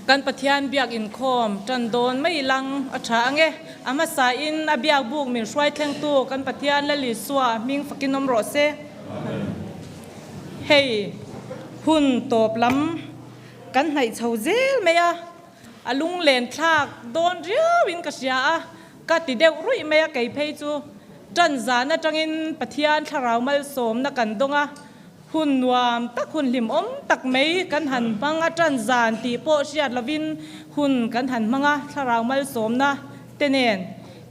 Kan Pathian biak inkhawm tan dawn mai lang a tha ange. A hmasa in a biak buk min hruai thlengtu kan Pathian Lal Isua hming fakin awm rawh se. Hei hun tawp lam kan hnaih chho zel mai a, a lunglen thlak dawn riau in ka hria a, ka ti deuh ruih mai a kei phei chu tan zan atangin Pathian thlarau malsawmna kan dawng a, Hun nuam tak, hun hlimawm tak mai kan han hmang a, tan zan tih pawh hriat lovin hun kan han hmang a, thlarau malsawmna te nen.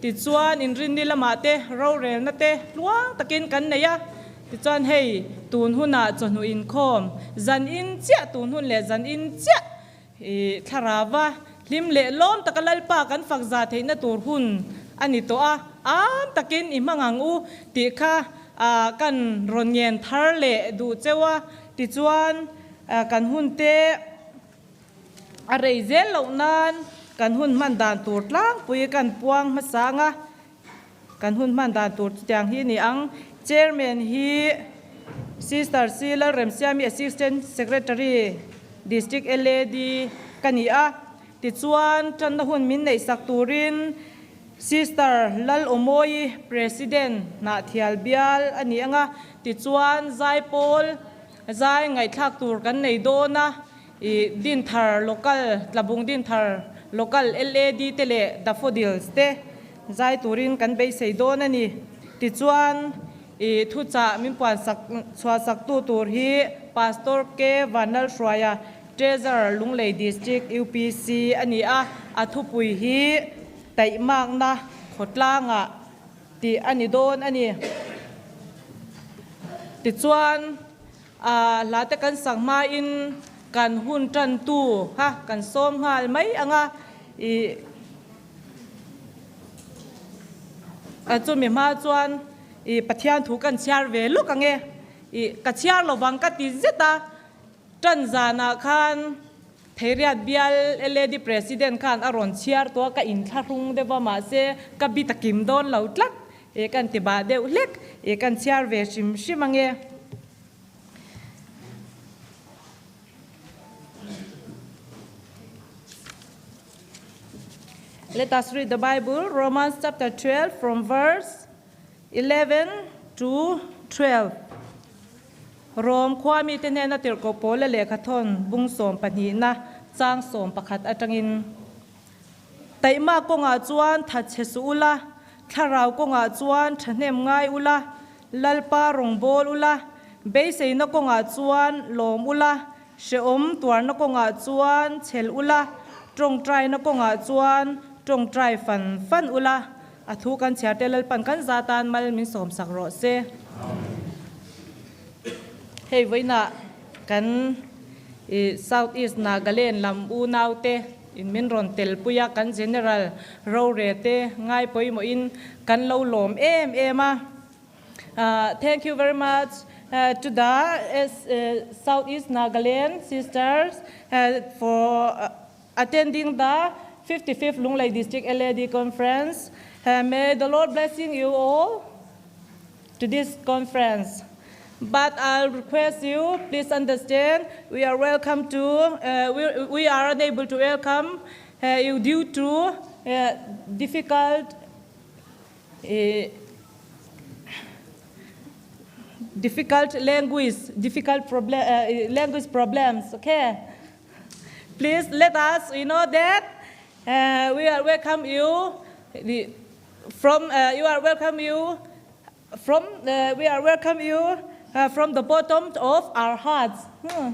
Tichuan, inrinni lamah te rorelna te tluang takin kan nei a, tichuan hei tun hunah chawhnu inkhawm, zan in chiah tun hun leh zan in chiah i thlarauva hlim leh lawm taka Lalpa kan fak za theihna tur hun a ni tawh a, am takin i hmang ang u tih kha kan rawn ngen thar leh duh cheu a, tichuan kan hun te a rei zel loh nan kan hun hman dan tur tlangpui kan puang hmasa ang a, kan hun hman dan tur chutiang hi a ni ang. Chairman hi Sister C Lalremsiami Assistant Secretary District LAD ka ni a, tichuan tanna hun min neihsak turin Sister Lalomawi President Hnahthial bial a ni ang a, tichuan Zaipawl zai ngaihthlak tur kan nei dawn a, i Dinthar Local, Tlabung Dinthar Local LAD te leh Daffodils te zai turin kan beisei dawn a ni. Tichuan, i thuchah min puan sak chhuah saktu tur hi Pastor K Vanlalhruaia, Treasurer, Lunglei District UPC a ni a, a thupui hi Taihmakna Khawtlangah tih a ni dawn a ni. Tichuan, A hla te kan sak hmain kan hun tantu kha kan sawm nghal mai ang a, ih chumi hma chuan ih Pathian thu kan chhiar ve lawk ang e, ih ka chhiar lovang ka ti zet a, tan zanah khan Theiriat bial LAD President khan a rawn chhiar tawh a, ka inthlahrung deuh a mahse ka bi takim dawn lo tlat. E kan ti bah deuh hlek, e kan chhiar ve hrim hrim ange. Let us read the Bible, Romans chapter 12 from verse 11 to 12. Rom khua mite hnena tirhkoh Paula lehkha thawn bung 12na chang 11 atangin. Taihma kawngah chuan thatchhe suh ula, thlarau kawngah chuan thahnem ngai ula, Lalpa rawngbâwl ula, beiseina kawngah chuan lawm ula, hrehawm tuarna kawngah chuan chhel ula, tawngtaina kawngah chuan tawngtai fan fan ula, a thu kan chhiar te Lalpan kan za tan mal min sawmsak rawh se. Hei vawiinah kan South East Nagaland lam unaute in min rawn telpui a, kan General rore te ngai pawimawhin kan lo lawm em em a. Thank you very much to the South East Nagaland sisters for attending the 55th Lunglei District LAD Conference. May the Lord blessing you all to this conference. But I'll request you, please understand, we are welcome to, uh, we, we are unable to welcome uh, you due to uh, difficult uh, difficult language, difficult problem, uh, language problems, okay? Please let us, you know that uh, we are welcome you the, from, uh, you are welcome you from, uh, we are welcome you uh, from the bottom of our hearts. Hmm.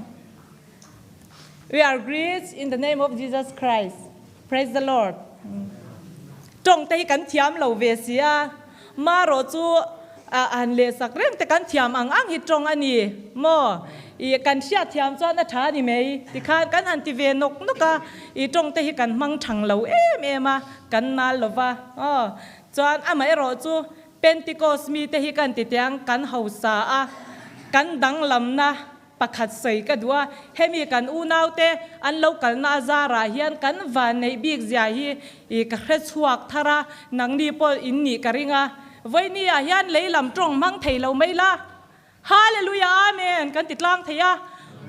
We are greet in the name of Jesus Christ. Praise the Lord. Tawng te hi kan thiam lo ve si a, marawh chu han leh sak reng te kan thiam ang ang hi tawng a ni maw? I kan hriat thiam chuan a tha a ni mai tikhan kan han ti ve nawk nawk a, i tawng te hi kan hmang thang lo em em a, kan nal lo va aw. Chuan amaherawh chu Pentecost mite hi kan ti tiang kan hausa a, kan danglamna Pakhat sawi ka duh a, hemi kan unaute an lo kalna a zarah hian kan van neih bik zia hi i ka hre chhuak thar a, nangni pawh in nih ka ring a, vawiini ah hian lei lam tawng hmang thei lo mai la. Hallelujah Amen kan ti tlang thei a.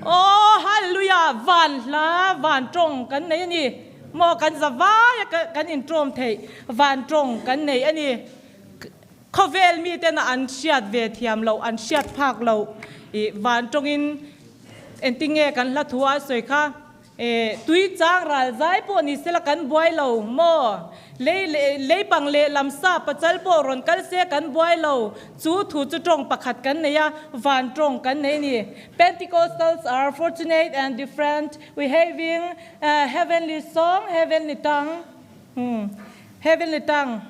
Aw Hallelujah! Van hla, van tawng kan nei a ni. Maw kan za vaia kan intawm theih van tawng kan nei a ni. Khawvel miten an hriat ve thiam loh, an hriat phak loh i van tawngin engtinge kan hla thu a sawi kha. E, tui chang ral zai pawh ni sela kan buai lo maw? Lei leh leipang leh lam sa pachal pawh rawn kal se kan buai lo. Chu thu chu tawng pakhat kan nei a, van tawng kan nei ni. Pentecostals are fortunate and different, we having a heavenly song, heavenly tongue, hmm, heavenly tongue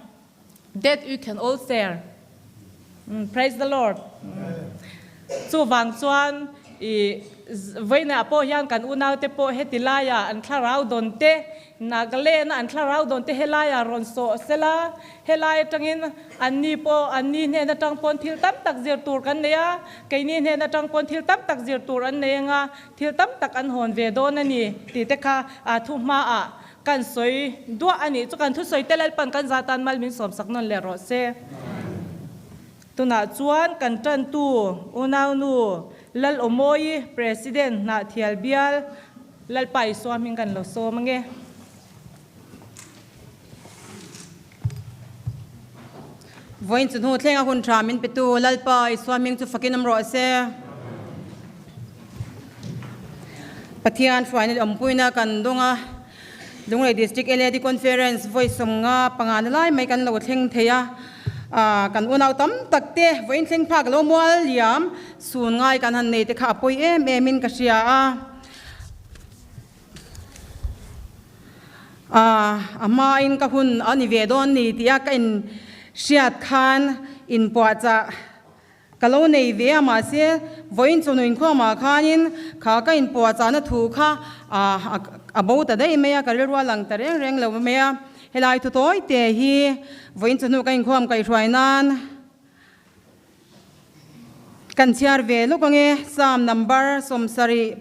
that we can all share. Praise the Lord. Chuvang chuan i vawiinah pawh hian kan unaute pawh heti laiah an thlarau dawn te, Nagaland a an thlarau dawn te helaiah rawn sawh sela, helai atangin anni pawh anni hnen atang pawn thil tam tak zir tur kan nei a, keini hnen atang pawn thil tam tak zir tur an nei anga thil tam tak an hawn ve dawn a ni tih te kha thu hmaah Kan sawi duah a nih chu kan thusawi te Lalpan kan za tan mal min sawmsak nawn leh rawh se. Tunah chuan kan tantu unaunu Lal Awmawi President Hnahthial Bial Lalpa Isua hming kan lo sawm ange. Vawiin chu hnu thlenga hun tha min petu Lalpa Isua hming chu fakin awm rawh se. Pathian hruaina leh awmpuina kan dawng a, Lunglei District LAD Conference vawi 55 na lai mai kan lo thleng thei a, kan unau tam tak te vawiin thleng phak lo mual liam sun ngai kan han nei te kha a pawi em em in ka hria a. A hmain ka hun a ni ve dawn ni tia ka in hriat khan inpuahchah ka lo nei ve a, mahse vawiin chawhnu inkhawmah khanin kha ka inpuahchahna thu kha a bo ta daih mai a, ka rilru a lang ta reng reng lo mai a. Helai thu tawi te hi vawiin chawhnu ka inkhawm kaihhruai nan Kan chhiar ve lawk ange, Psalm number 73,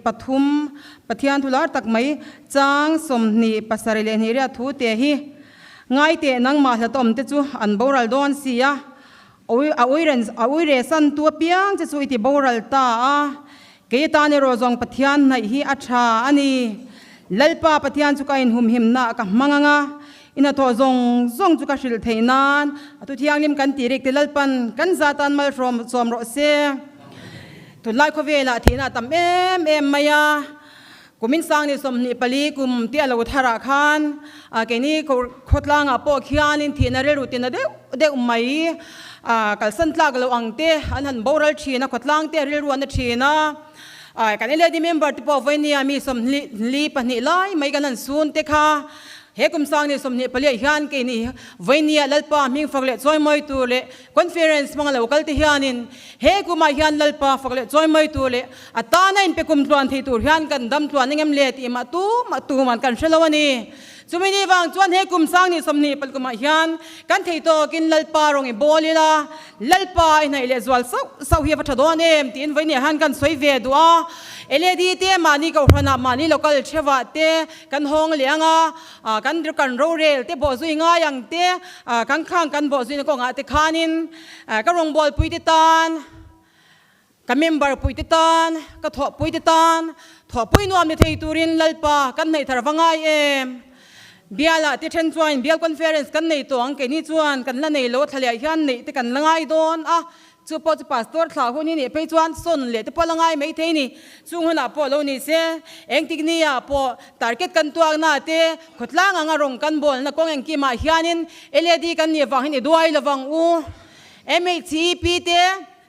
Pathian thu lar tak mai, chang 27 leh hnih riat thu te hi ngai teh nangmah hlat awm te chu an boral dawn si a, a ui re san tu apiang che chu i ti boral ta a, kei atan erawh zawng Pathian hnaih hi a tha a ni. Lalpa Pathian chu ka inhumhimna ka hmang anga, I hnathawh zawng zawng chu ka hrilh theih nan a thu thianghlim kan tih rik te Lalpan kan za tan malhrawm sawm rawh se. Tunlai khawvelah thihna a tam em em mai a, kumin sang ni 24 kum te a lo tharah khan keini khawtlangah pawh khianin thihna rilru tina deuh deuh mai kalsan tlak lo ang te an han boral thin a, khawtlang te rilru an na thin a. Kan LAD member te pawh vawinia mi 22 lai mai kan han sun te kha. He kum sang ni 24 ah hian keini vawinia Lalpa hming fak leh chawi mawi tur leh conference hmanga lo kal te hianin he kumah hian Lalpa fak leh chawi mawi tur leh a tana inpe kum tluan thei tur hian kan dam tluan engem le tih mah tu mah tuman kan hre lo a ni. Chumi ni vang chuan he kum sang ni 20 kumah hian kan thei tawkin Lalpa rawng i bawl ila Lalpa i hnaih leh zual sauh sauh hi a va tha dawn em tiin vawinia hian kan sawi ve duh a. LAD te mahni kohhranah mahni local thevah te Kan hawng leh ang a, kan kan rorel te bawhzui ngai ang te, kan khang kan bawhzuina kawngah te khanin ka rawngbawlpui te tan, ka member pui te tan, ka thawhpui te tan thawhpui nuam ni thei turin Lalpa kan hnaih thar va ngai em? Bialah te then chuan bial conference kan nei tawh ang, keini chuan kan la nei lo, thlaleh hian neih te kan la ngai dawn a, Chu pawh chu pastor thlah hun hi nih phei chuan sawn leh te pawh la ngai mai thei ni. Chung hunah pawh lo ni se, engtik nia pawh target kan tuakna te, khawtlang anga rawng kan bawlna kawng engkimah hianin LAD kan nih vang hian i duai lovang u. MHEP te,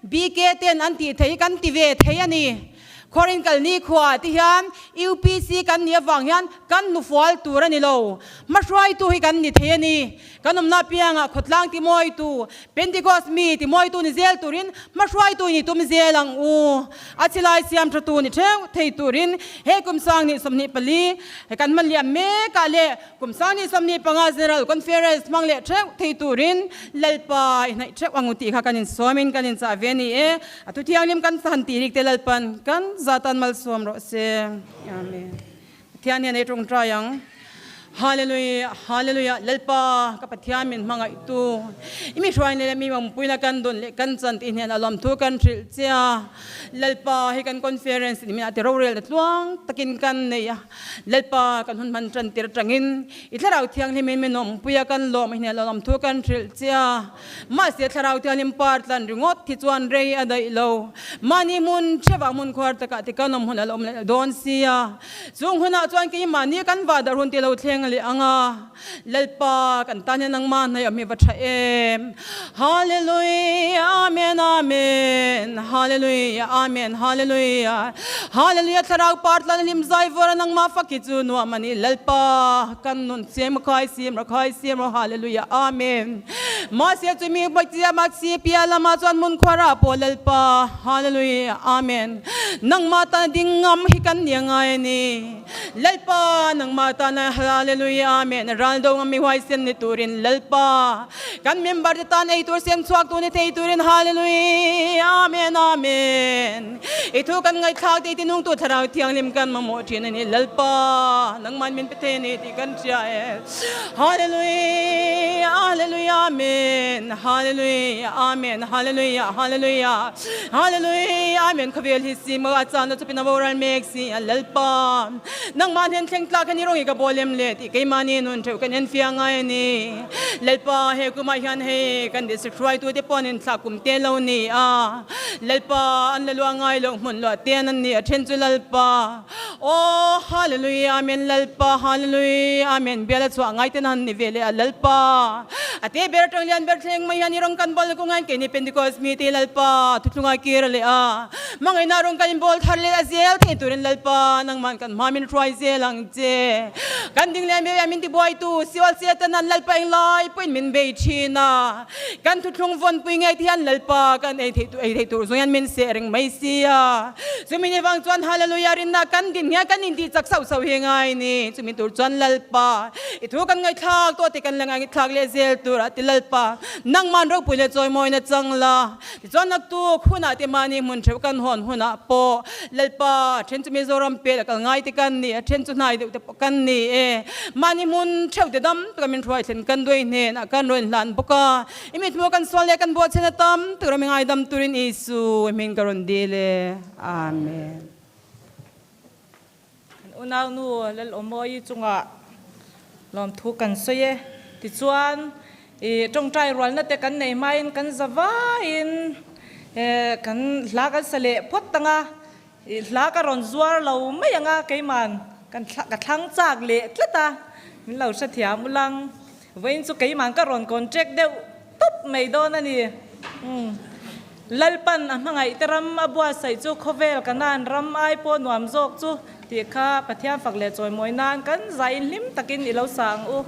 BK ten an tih theih hi kan ti ve thei a ni. Khawrin kal nikhua te hian UPC kan nih avang hian kan hnufual tur a ni lo. Hmahruaitu hi kan ni thei a ni. Kan awmna apiangah khawtlang timawitu, Pentecost mi timawitu ni zel turin hmahruaitu ni tum zel ang u. A chilai siam thatu ni theuh thei turin he kum 2024 kan hman liam mekah leh kum 2025 General Conference hmang leh theuh thei turin Lalpa i hnaih theuh ang u tih kha kan insawmin kan inchah ve a ni e. A thu thianghlim kan han tih rik te Lalpan kan zatan malsawm rawh se. Amen. Pathian hian ei tawngtai ang. Hallelujah Hallelujah Lalpa ka Pathian min hmangaih tu i mi hruai leh mi awmpuina kan dawn leh kan chan tih hnen a lawmthu kan hrilh che a Lalpa hi kan conference ni min a ti rorel ta tluang takin kan nei a Lalpa kan hun hman tan tir atangin i thlarau thianghlim in min awmpuia kan lawm i hnen a lawmthu kan hrilh che a Mahse thlarau thianghlim par tlan ringawt hi chuan rei a daih lo. Mahni hmun hrevah hmun khuar takah ti kan awm hun a la awm leh dawn sia. Chung hunah chuan keimahni kan vah darh hun ti lo thleng leh ang a. Lalpa kan tan hian nangmah hnaih awm hi va tha em. Hallelujah Amen Amen Hallelujah Amen Hallelujah Hallelujah thlarau par tlan hlim zai vawr a nangmah fak hi chu nuam a ni Lalpa kan nun siam a khai siam rawh khai siam rawh Hallelujah Amen Mahse chumi Hmeichhia Mahse piah lamah chuan hmun khuarah pawh Lalpa Hallelujah Amen Nangmah tana ding ngam hi kan nia ngai a ni Lalpa nangmah tana Hallelujah Amen Ral do ngam mi huaisen ni turin Lalpa kan member te tan ei tur siam chhuak tu ni thei turin Hallelujah Amen Amen I thu kan ngaihthlak tih tinungtu Thlarau Thianghlim kan mamawh thin a ni Lalpa nangmah min pe thei a ni tih kan hria e. Hallelujah, Hallelujah, Amen. Hallelujah, Amen. Hallelujah, Hallelujah, Hallelujah, Amen. Khawvel hi si maw a chan chupin a boral mek si a Lalpa. Nangmah hnen thleng tlak hi ni rawng i ka bawl em le tih keimahni nun theuh kan en fiang ngai a ni. Lalpa he kumah hian hei kan district hruaitu te pawh an inthlak kum te lo ni a. Lalpa an la luah ngai loh hmun luah te an ni a then chu Lalpa. Aw Hallelujah Amen Lalpa Hallelujah Amen Bial a chhuah ngai ten han ni ve leh a Lalpa a te ber atang lian ber thleng mai hian i rawng kan bawl kung hian keini Pentecost mi te Lalpa thuthlunga kir leh a hmangaihna rawng kan inbawl thar leh a zel thei turin Lalpa nangman kan hma min hruai zel ang che kan ding leh mi min tibuaitu Siol Satan an Lalpa englai pawhin min bei thin a kan thuthlung vawnpui ngei te hian Lalpa kan ei theih ei theih tur zawng hian min seh reng mai sia. Chumi ni vang chuan Hallelujah rinna kan din hian kan intih chak sauh sauh hi ngai ni. Chumi tur chuan Lalpa i thu kan ngaihthlak tawh tih kan la ngaihthlak leh zel tur a ti Lalpa nangman ropui leh chawimawina chang la. Tichuan naktuk hunah te mahni hmun theuh kan hawn hunah pawh Lalpa a then chu Mizoram pel a kal ngai te kan ni, a then chu hnai deuh te pawh kan ni e. Mahni hmun theuh te dam taka min hruai thlen kan duai hnenah kan rawn hlan bawk a. I mithmuh kan sual leh kan buahchhen a tam tura mi ngaidam turin Isu hming ka rawn dil e. Amen. Kan unaunu Lalawmawi chungah lawmthu kan sawi e. Tichuan i tawngtai rualna te kan nei hmain kan za vaiin kan hla kan sa leh phawt tang a, i hla ka rawn zuar lo mai ang a, keiman kan ka thlang chak leh tlat a, min lo hrethiam ulang. Vawiin chu keiman ka rawn contract deuh tawp mai dawn a ni. Umm. Lalpan a hmangaih te ram a buatsaih chu khawvel Kanaan ram ai pawh nuam zawk chu tih kha Pathian fak leh chawimawi nan kan zain hlim takin i lo sa ang u.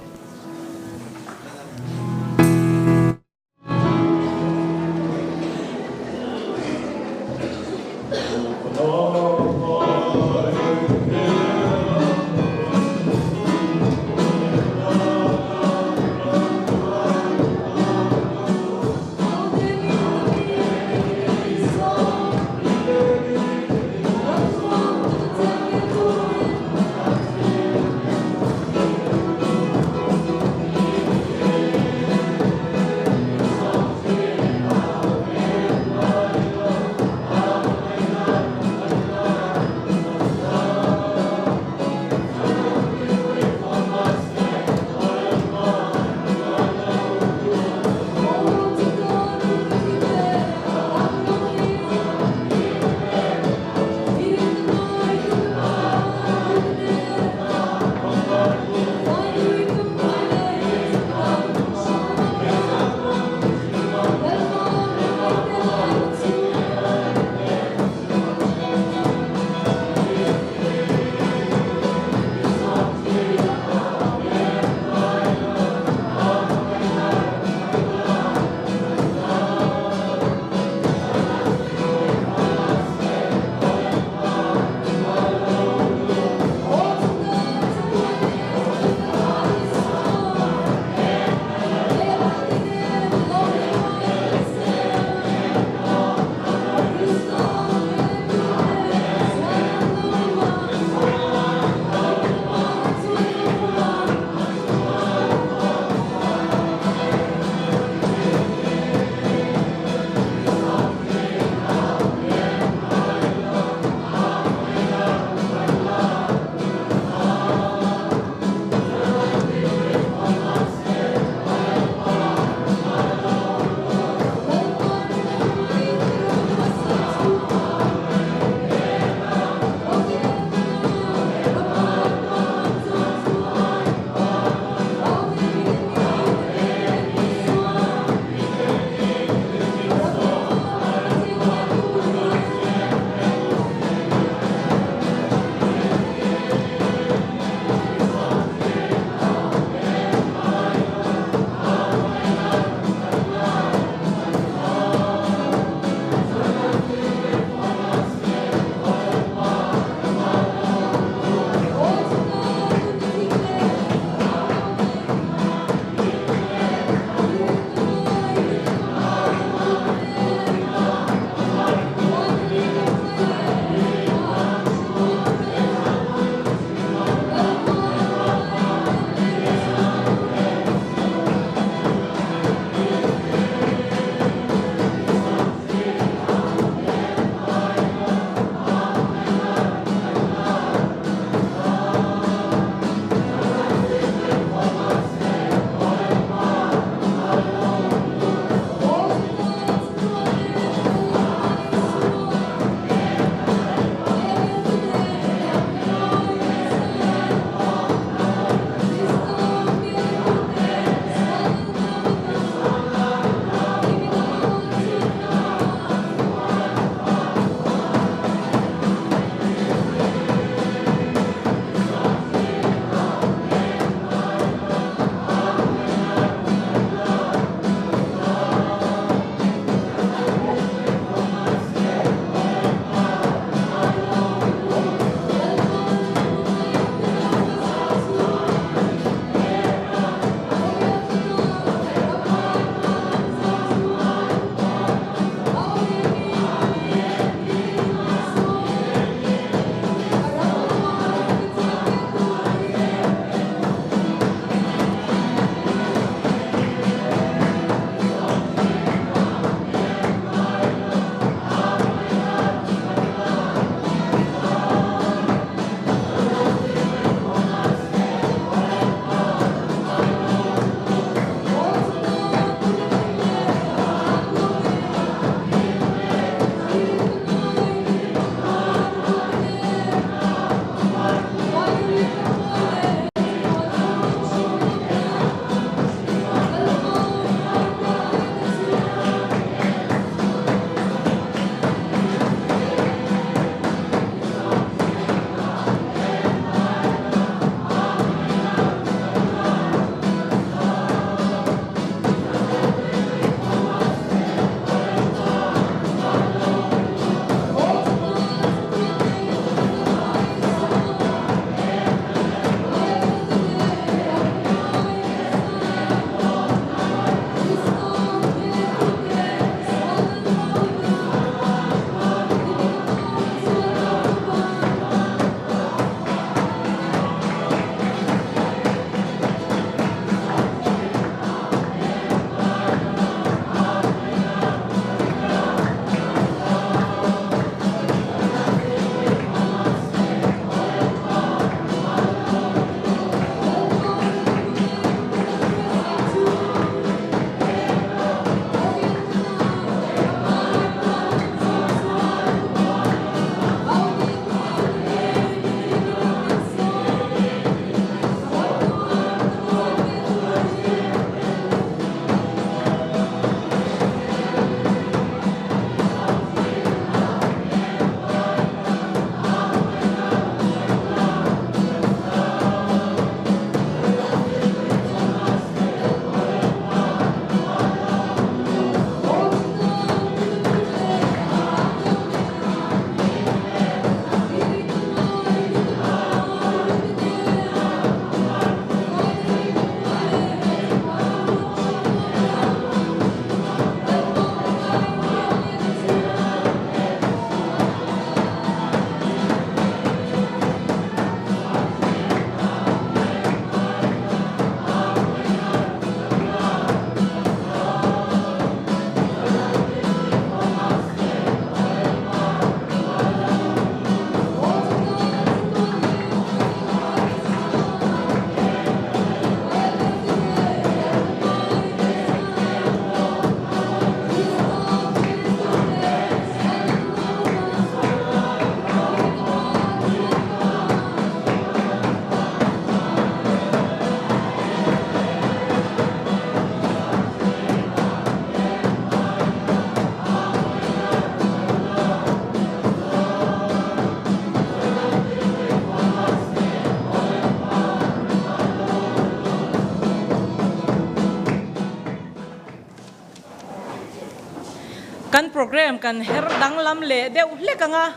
Kan program kan her danglam leh deuh hlek ang a,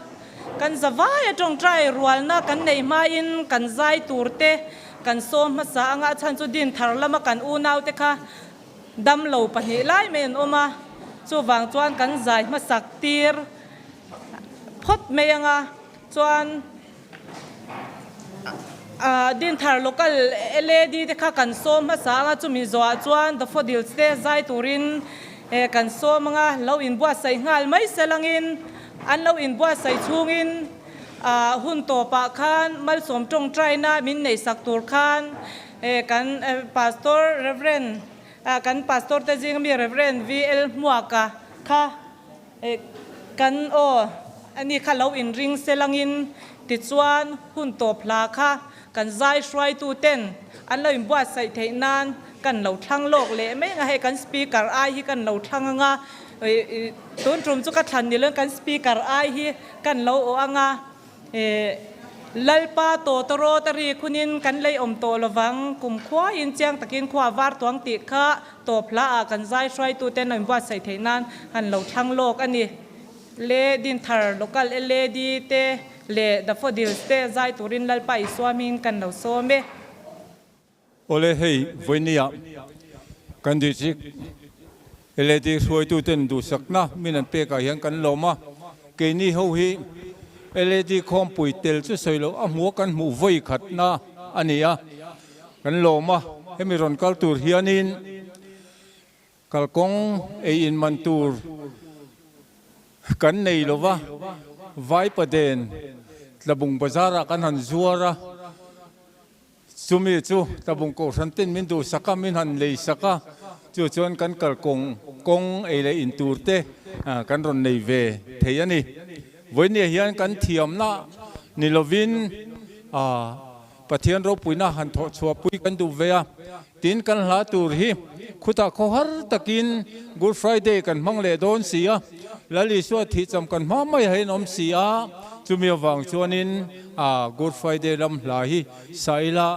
kan zavaia tawngtai rualna kan neih hmain kan zai tur te kan sawm hmasa anga a chhan chu din thar lama kan unaute kha damlo pahnih lai mai an awm a, chuvang chuan kan zai hmasak tir phawt mai ang a, chuan Dinthar local LAD te kha kan sawm hmasa anga chumi zawhah chuan daffodils te zai turin kan sawm anga lo inbuatsaih nghal mai sel angin an lo inbuatsaih chhungin hun tawpah khan malsawm tawngtaina min neihsak tur khan kan Pastor Reverend kan Pastor te zinga mi Reverend VL Hmuaka kha Kan aw a ni kha lo inring selangin tichuan hun tawp hla kha kan zai hruaitu ten an lo inbuatsaih theih nan kan lo thlang lawk leh mai anga hei kan speaker ai hi kan lo thlang anga tun tum chu ka thlan ni loin kan speaker ai hi kan lo aw anga. Lalpa tawtawrawt a rik hunin kan lei awm tawh lovang, kum khuaiin chiang takin khua a var tuang tih kha tawp hla ah kan zai hruaituten a inbuatsaih theih nan han lo thlang lawk a ni. Le Dinthar Local LAD te leh Daffodils te zai turin Lalpa Isua hmingin kan lo sawm e. Awle hei vawinia kan district LAD hruaituten duhsakna min an pekah hian kan lawm a, keini ho hi LAD khawmpui tel chu sawi loh a hmuh a kan hmuh vawi khatna a ni a, kan lawm a, hemi rawn kal tur hianin kalkawng ei in man tur kan nei lo va, Vaipaden Tlabung bazar ah kan han zuar a. Chumi chu Tlabung Kohhran ten min duhsak a, min han leisak a, chu chuan kan kalkawng kawng ei leh in tur te kan rawn nei ve thei a ni. Vawinia hian kan thiamna ni lovin Pathian ropuina han thawh chhuahpui kan duh ve a, tin kan hla tur hi khutah khawhar takin Good Friday kan hmang leh dawn si a, Lal Isua thihcham kan hma mai ah hian awm si a, chumi avang chuanin Good Friday lam hla hi Saila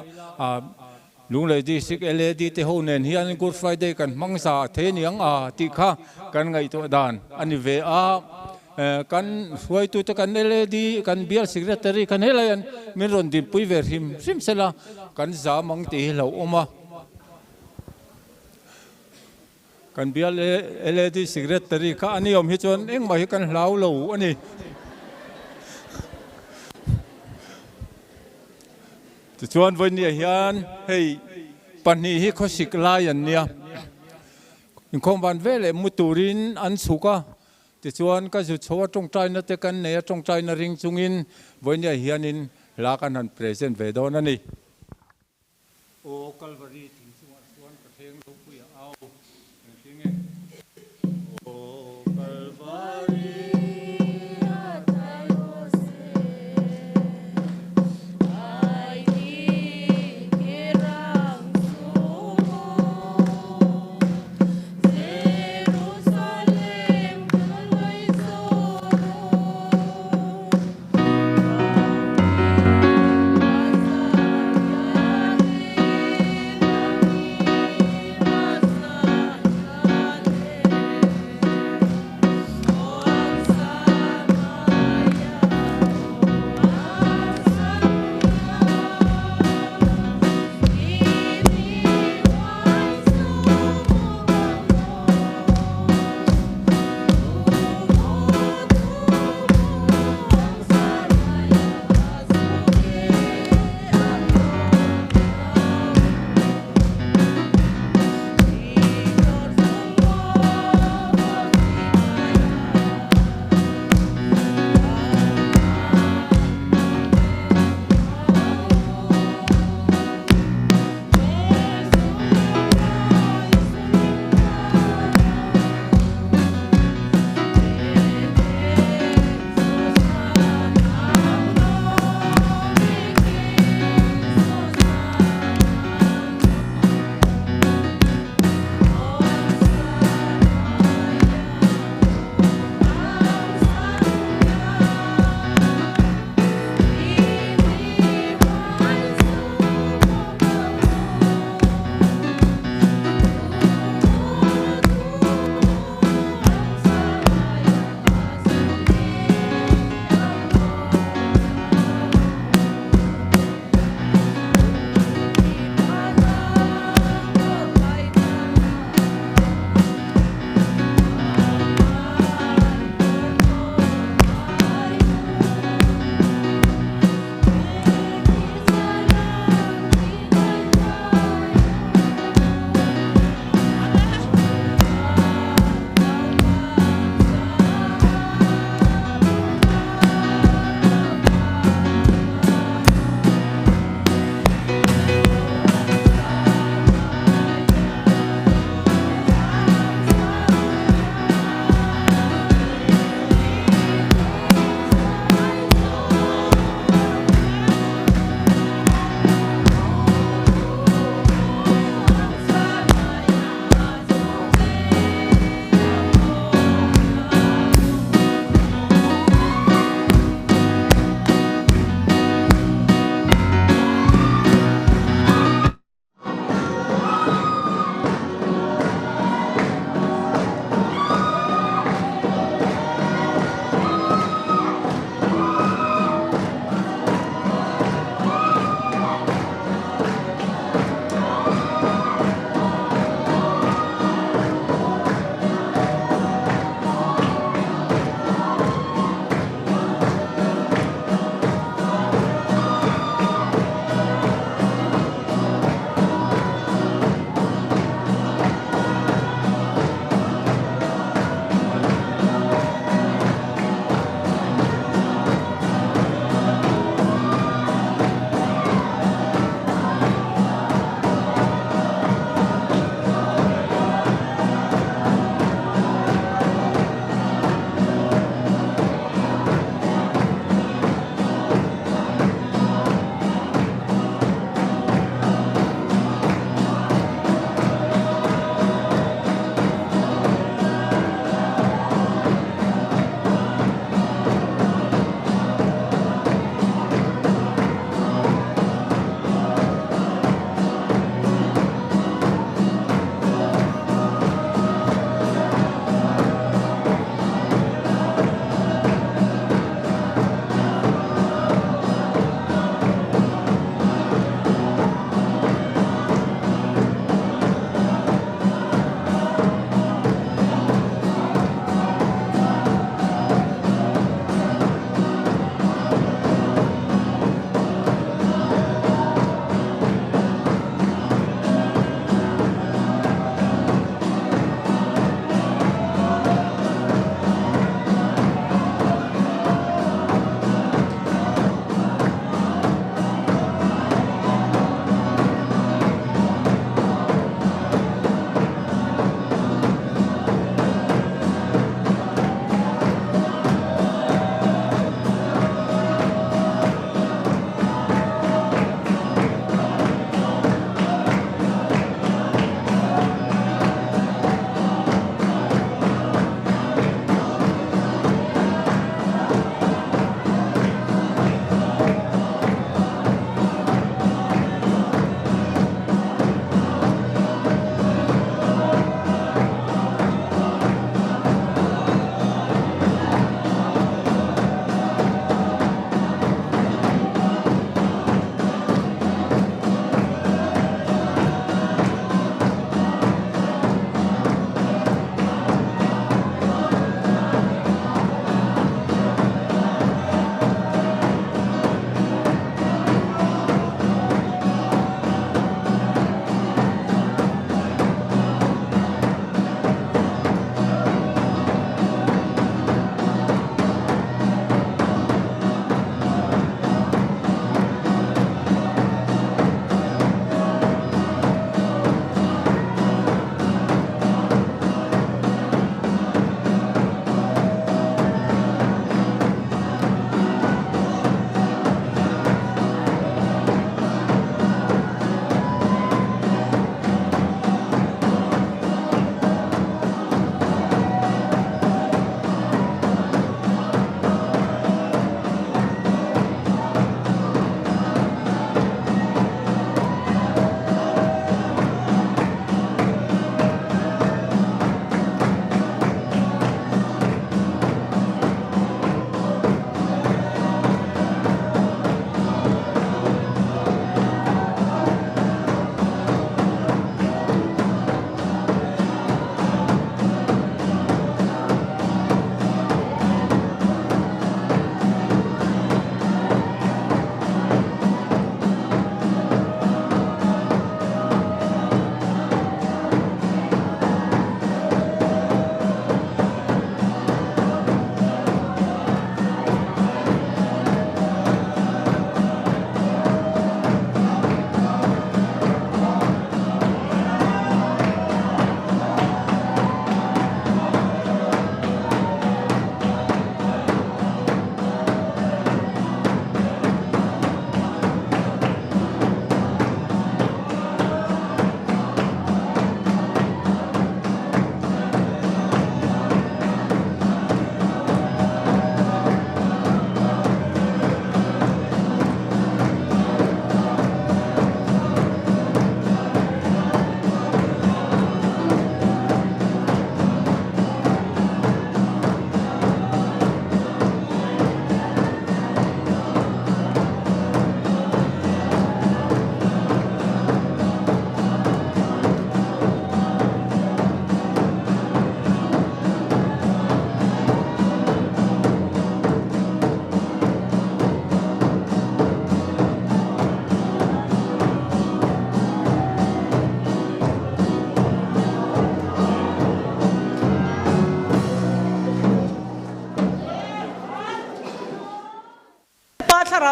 Lunglei District LAD te ho nen hian Good Friday kan hmang za thei aniang a tih kha kan ngaihtuah dan a ni ve a. Kan hruaitute kan LAD kan bial Secretary khan helai an min rawn dinpui ve hrim hrim sela kan zam ang tih hi hlauhawm a. Kan bial LAD Secretary kha a ni awm hi chuan engmah hi kan hlau lo a ni. Tichuan vawinia hian hei pahnih hi khawsik lai an nia. Inkhawm van veleh mu turin an chhuk a, tichuan ka zu chho a tawngtaina te kan nei a, tawngtaina ring chungin vawinia hianin hla kan han present ve dawn a ni. Aw Kalvari thing chungah chuan ka thleng ropui a au engtin nge? Aw Kalvari a tlai aw se ai ni ke rang chu maw Jerusalem kan ngaih zawk aw.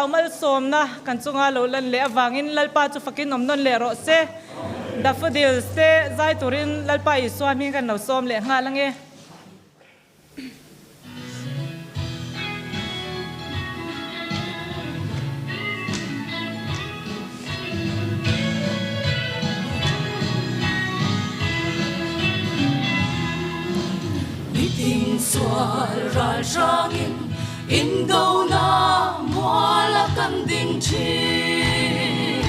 Thlarau malsawmna kan chunga lo lan leh avangin Lalpa chu fakin awm nawn leh rawh se. Daffodils te zai turin Lalpa Isua hming kan lo sawm leh nghal ange. Nitin sual ral hrangin indona muala kan ding thin.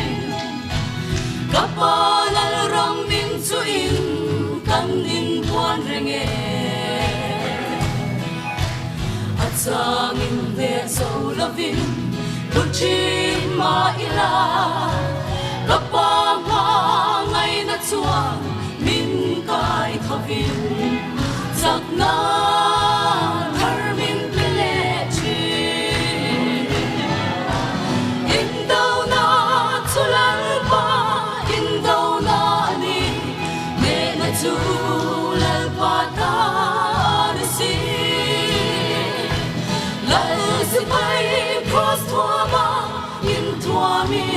Ka pa Lalram min chuhin kan inbuan reng e. A changin hneh zo lovin lu thin mah ila, ka pa hma ngaihna chuan min kai thovin chakna thar min pe leh thin. Indona chu Lalpa indona a ni, hnehna chu Lalpa ta a ni si. Lal sipai Kraws thuama inthuami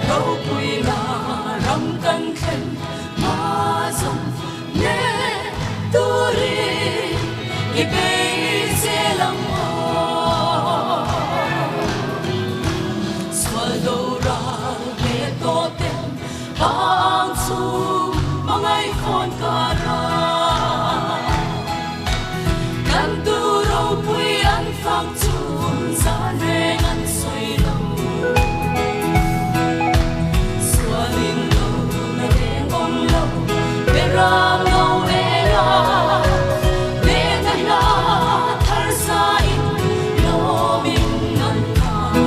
ropuina ram kan thlen hma zawng hneh turin i bei zel ang aw. Sual do ral hle tawh ten Ang chu hmangaihfawn kar a, kan tu ropui an fak chun zan reng an sawi lo. Sualin lo na reng awm lo, be ram lo eng a, nena hla thar sa in lawmin an thang.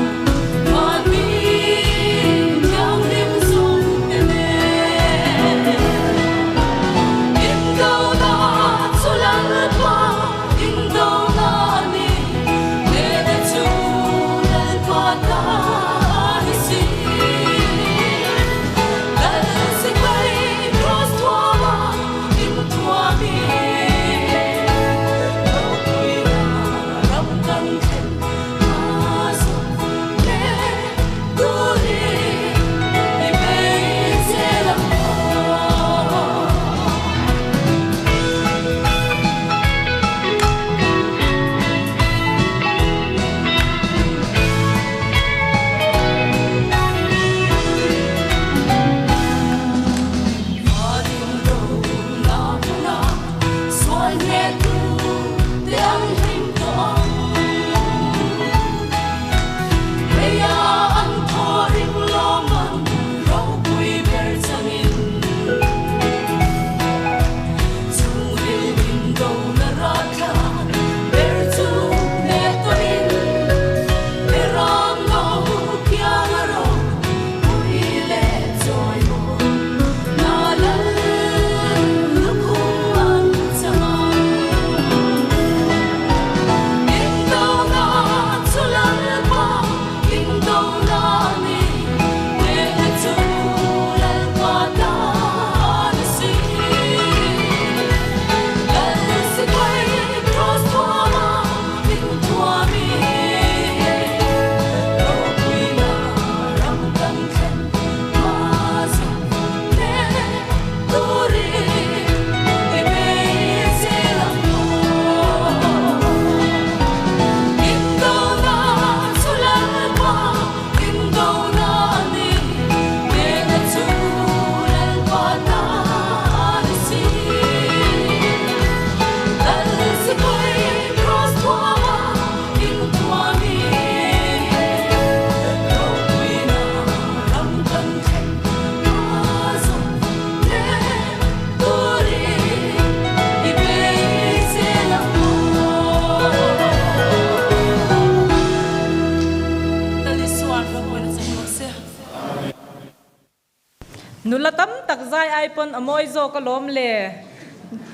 Nula tam tak zai ai pawn a mawi zawk alawm le.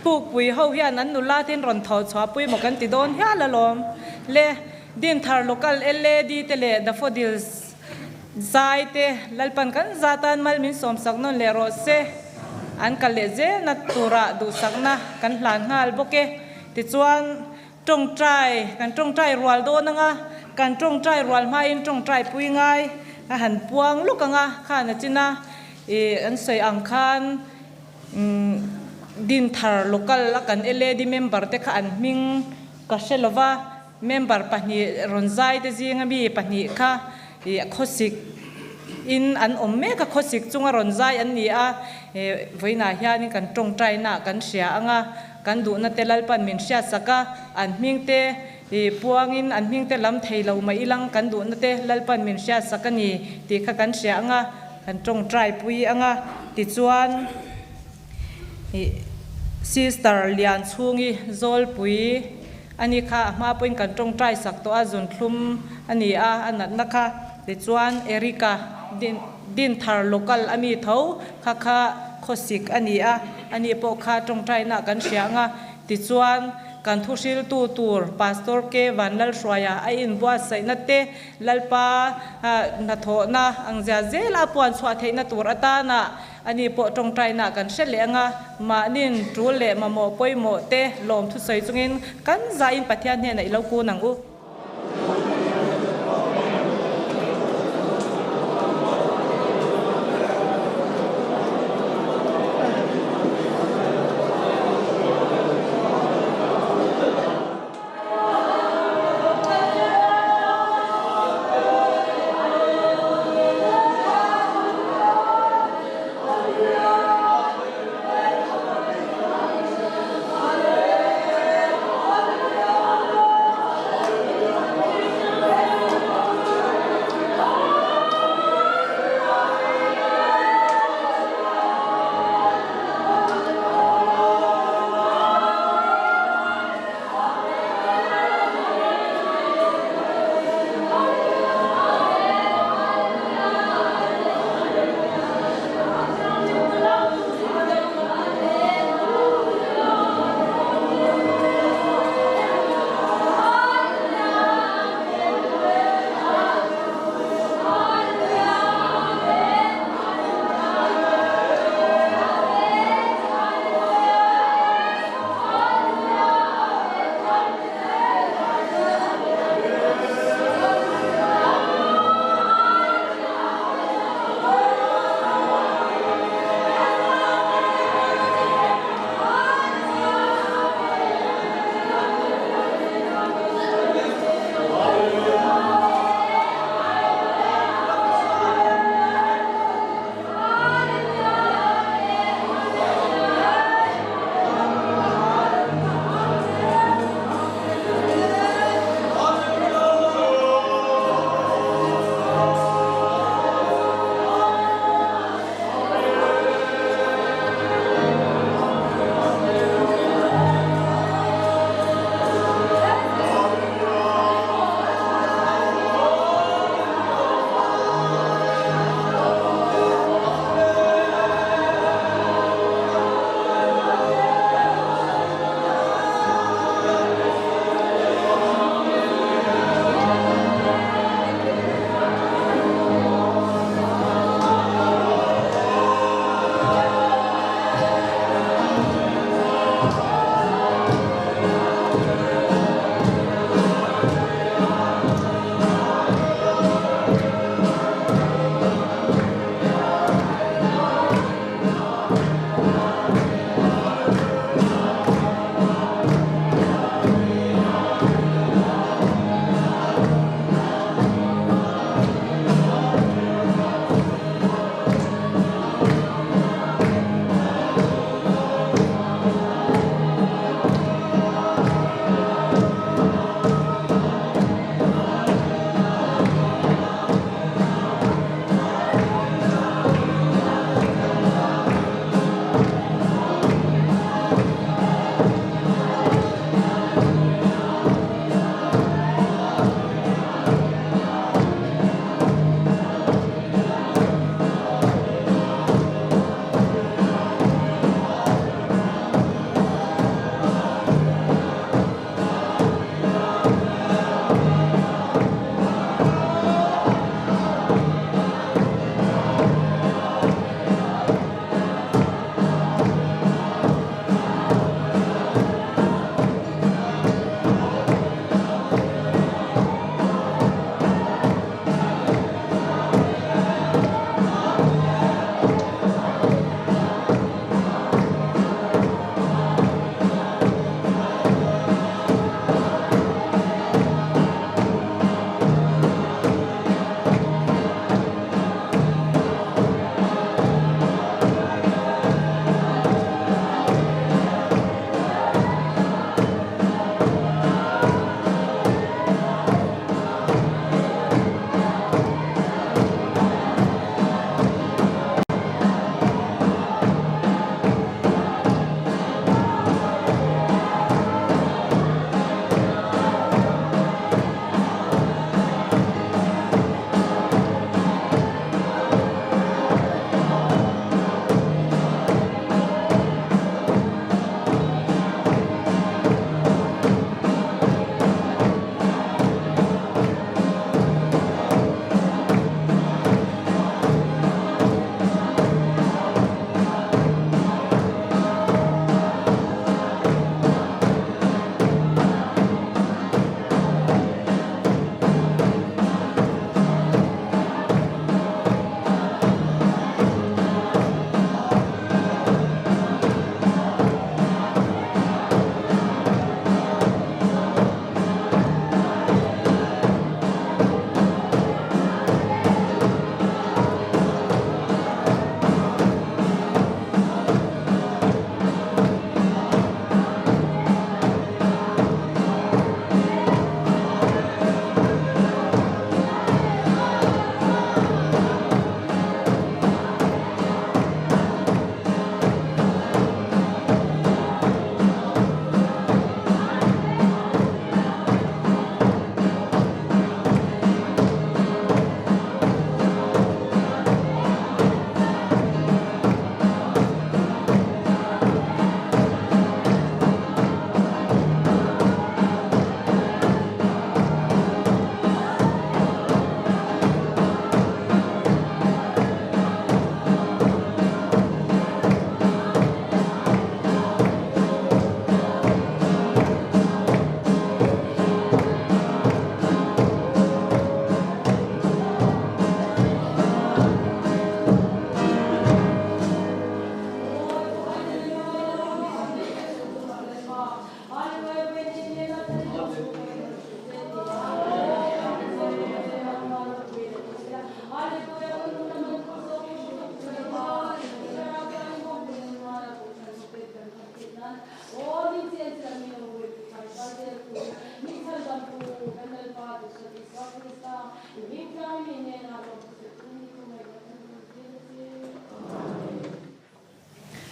Pukpui ho hian an nula tin rawn thaw chhuah pui maw kan ti dawn hial alawm le. Dinthar Local LAD te leh Daffodils Zai te Lalpan kan za tan mal min sawmsak nawn leh rawh se. An kal leh zelna turah duhsakna kan hlan nghal bawk e. Tichuan tawngtai kan tawngtai rual dawn anga Kan tawngtai rual hmain tawngtai pui ngai a han puang luk ang a, khan a chin a, ih an sawi ang khan Dinthar local a kan LAD member te kha an hming ka hre lo va, member pahnih rawn zai te zinga mi pahnih kha ih khawsik in an awm mek a, khawsik chunga rawn zai an ni a, ih vawiinah hianin kan tawngtaina kan hria ang a, kan duhna te Lalpan min hriatsak a, an hming te ih puangin an hming te lam thei lo mah ilang kan duhna te Lalpan min hriatsak a ni tih kha kan hria ang a. Kan tawngtai pui ang a, tichuan ih Sister Lianchhungi Zawlpui a ni kha a hma pawhin kan tawngtai sak tawh a, zunthlum a ni a, a natna kha. Tichuan Erica din Dinthar local a mi tho kha kha khawsik a ni a, a ni pawh kha tawngtaina kan hria ang a, tichuan kan thuhriltu tur Pastor K Vanlalhruaia a inbuatsaihna te Lalpa hnathawhna ang zia zela a puan chhuah theihna tur atana ani pawh tawngtaina kan hre leh ang a, mahnin tul leh mamawh pawimawh te lawm thusawi chungin kan zahin Pathian hnenah i lo kun ang u.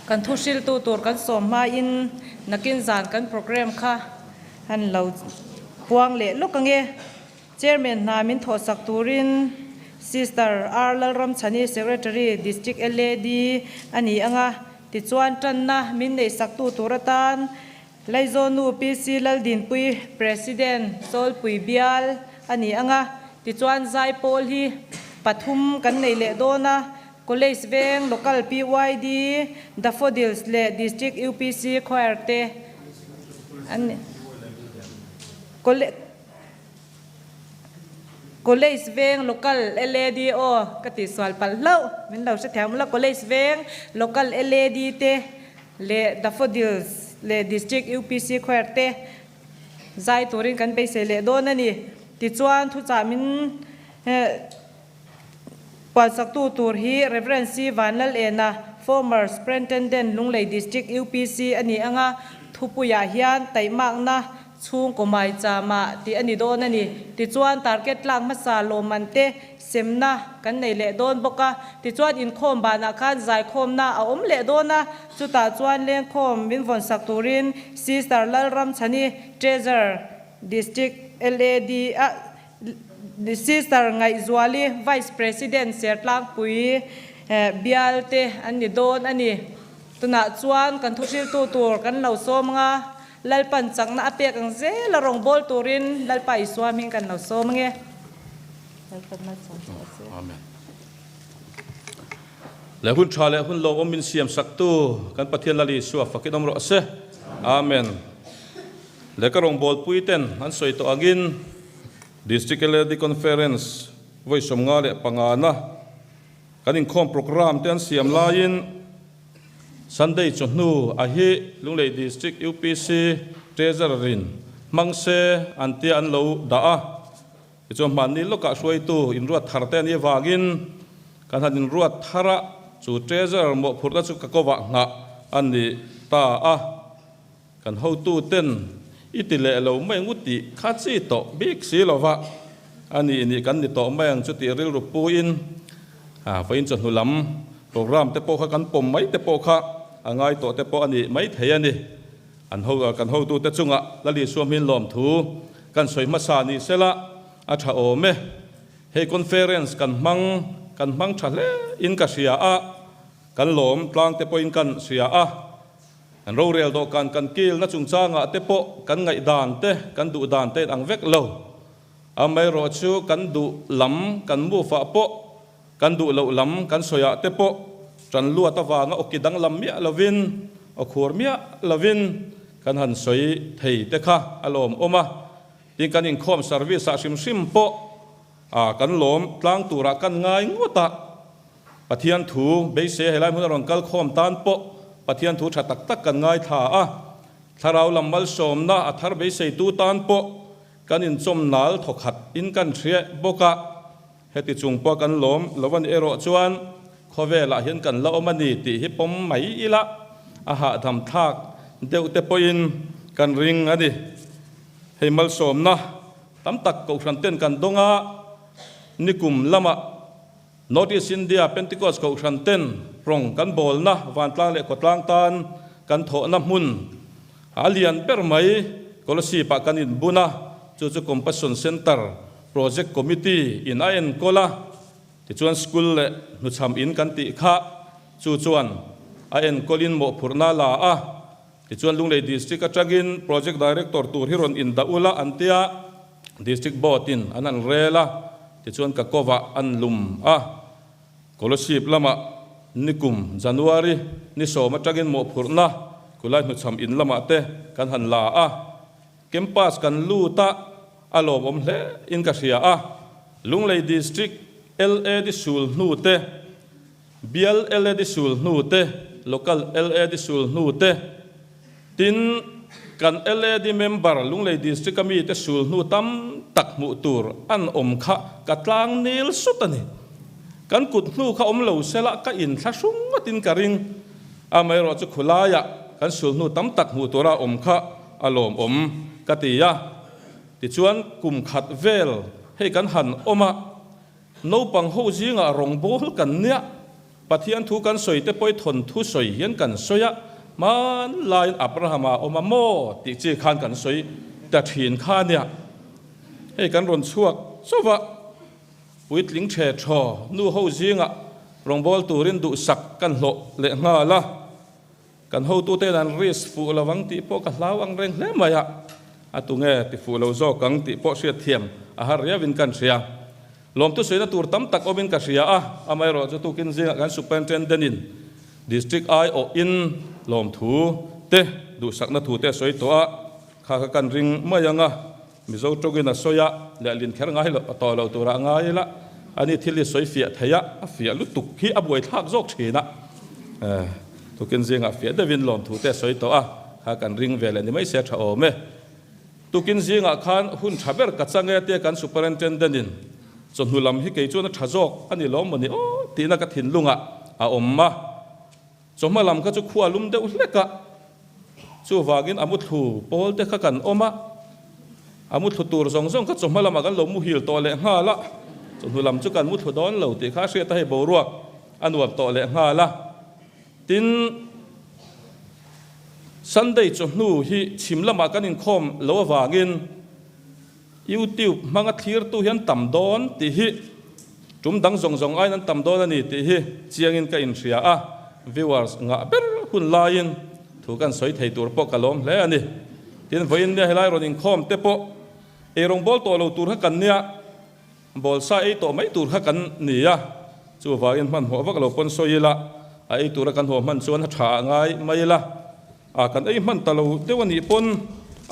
Kan thu hriltu tur kan sawm hmain nakin zan kan programme kha han lo puang leh lawk ange. Chairman hna min thawhsak turin Sister R Lalramchhani Secretary District LAD a ni anga, tichuan tanna min neihsaktu tur atan Laizawnu PC Laldinpui President Chawlpui Bial a ni ang a, tichuan Zaipawl hi pathum kan nei leh dawn a, College Veng, Local PYD, Daffodils leh District UPC Choir te an ni. College Veng Local LAD aw ka tihsual palh hlauh, min lo hrethiam ula, College Veng Local LAD te leh Daffodils leh District UPC Choir te zai turin kan beisei leh dawn a ni. Tichuan thuchah min puansaktu tur hi Rev. C. Vanlalena, former Superintendent Lunglei District UPC a ni ang a, thupuiah hian taihmakna Chhungkaw maichama tih a ni dawn a ni. Tichuan target tlak hmasa lawmman te semna kan nei leh dawn bawk a. Tichuan inkhawm banah khan zaikhawmna a awm leh dawn a. Chutah chuan lengkhawm min vawnsak turin Sister Lalramchhani, Treasurer, District LAD a Sister Ngaihzuali, Vice President Sertlangpui bial te an ni dawn a ni. Tunah chuan kan thuhriltu tur kan lo sawm ang a. Lalpan chakna a pek ang zel a rawn bawl turin Lalpa Isua hming kan lo sawm ange. Lalpan malsawm che rawh se. Amen. Leh hun tha leh hun lawmawm min siam saktu kan Pathian Lal Isua fakin awm rawh se. Amen. Leh ka rawngbawlpui ten an sawi tawh angin District LAD Conference vawi 55 na kan inkhawm programme te an siam laiin Sunday chawhnu a hi Lunglei District UPC Treasurer in hmang se an tia an lo dah a, tichuan hmanni lawkah hruaitu inruat thar te a nih avangin kan han inruat thar a, chu Treasurer mawhphurhna chu ka kovah nghah a ni ta a, kan hotu ten i ti leh lo mai ngut tih kha chi tawh bik si lova a nih nih kan ni tawh mai ang chu tih rilru puiin vawiin chawhnu lam program te pawh kha kan pawm mai te pawh kha a ngai tawh te pawh a nih mai thei a ni. An ho kan hotute chungah Lali Suamhin lawmthu kan sawi hmasa ni sela a tha awm e. Hei conference kan hmang kan hmang tha hle in ka hria a, kan lawm tlang te pawhin kan hria a. Kan rorel dawhkan kan kilna chungchangah te pawh kan ngaihdan te, kan duhdan te in ang vek lo. Amaherawhchu kan duh lam kan move ah pawh, kan duh loh lam kan sawi ah te pawh tan luat avanga awki danglam miah lovin, aw khur miah lovin kan han sawi thei te kha a lawmawm a. Tin kan inkhawm service ah hrim hrim pawh kan lawm tlang turah kan ngai ngawt a. Pathian thu beisei helai hmun a rawn kal khawm tan pawh Pathian thu tha tak tak kan ngaithla a, thlarau lam malsawmna a thar beiseitu tan pawh kan inchawm nal thawkhat in kan hria bawk a, heti chung pawh kan lawm lo a nih erawh chuan khawvelah hian kan la awm a ni tih hi pawm mai ila a hahdam thlak deuh te pawhin kan ring a ni. Hei malsawmna tam tak kohhran ten kan dawng a, nikum lamah North East India Pentecost Kohhran ten rawng kan bawlna vantlang leh khawtlang tan kan thawhna hmun a lian ber mai Kolasib ah kan inbun a, chu chu Compassion Centre Project Committee in a enkawl a, tichuan school leh hnuchham in kan tih kha chu chuan a enkawlin mawhphurhna la a, tichuan Lunglei District atangin Project Director tur hi rawn indah ula an tia. District Board in an han rel a, tichuan ka kovah an lum a. Kolasib lamah nikum January ni sawm atangin mawhphurhna kulai hnuchham in lamah te kan han la a. Campus kan lut a, a lawmawm hle in ka hria a. Lunglei District LAD sul hnu te, Bial LAD sul hnu te, Local LAD sul hnu te, Tin, kan LAD member Lunglei District a mite sul hnu tam tak hmuh tur an awm kha ka tlang nil sut a ni. Kan kut hnu kha awm lo sela ka inthla hrung ngawtin ka ring. Amaherawh chu khulaiah kan sul hnu tam tak hmuh tura awm kha a lawmawm ka ti a. Tichuan kum khat vel hei kan han awm a, naupang ho zingah rawngbawl kan nia. Pathian thu kan sawi te pawh i thawnthu sawi hian kan sawi a, hmanlaiin Abrahama a awm a maw tih chi khan kan sawi ta thin kha a nia. Hei kan rawn chhuak chauh a, puitling the thaw nu ho zingah rawngbâwl turin duhsak kan hlawh leh nghal a, kan hotuten an risk fuh lo ang tih pawh ka hlau ang reng hle mai a, a tunge ti fuh lo zawk ang tih pawh hriatthiam a har riauin kan hria. Lawmtu sawina tur tam tak awmin ka hria a, amaherawh chu tukin zingah kan Superintendent-in District aiawhin lawmthu te duhsakna thu te a sawi tawh a, kha kha kan ring mai ang a, Mizo tawngin a sawi a, lehlin kher ngai lo tawh lo turah a ngai ila, ani thil hi sawi fiah thei a, a fiah lutuk hi a buaithlak zawk thin a, tukin zingah fiah deuhin lawmthu te a sawi tawh a, kha kan ring ve leh ni mai se a tha awm e. Tukin zingah khan hun tha ber ka chang e tia kan Superintendent-in chawhnu lam hi kei chuan a tha zawk a ni lawm maw ni aw tihna ka thinlungah a awm a. Chawhma lam kha chu khua lum deuh hlek a, chuvangin a muthlu pawl te kha kan awm a, a muthlu tur zawng zawng kha chawhma lamah kan lo muhil tawh leh nghal a, chawhnu lam chu kan muthlu dawn lo tih kha a hriat a hei boruak a nuam tawh leh nghal a. Tin, Sunday chawhnu hi chhim lamah kan inkhawm lo avangin YouTube hmanga thlirtu hi an tam dawn tih hi tum dang zawng zawng aiin an tam dawn a ni tih hi chiangin ka inhria a, viewers ngah ber hun laiin thu kan sawi thei tur pawh ka lawm hle a ni. Tin, vawiin nia helai rawn inkhawm te pawh eirawngbawl tawh lo tur kha kan nia. Bawlsa ei tawh mai tur kha kan ni a, chuvangin hmanhmawh vak lo pawn sawi ila, a ei tura kan haw hman chuan a tha ah ngai mai ila, a kan ei hman ta lo deuh a nih pawn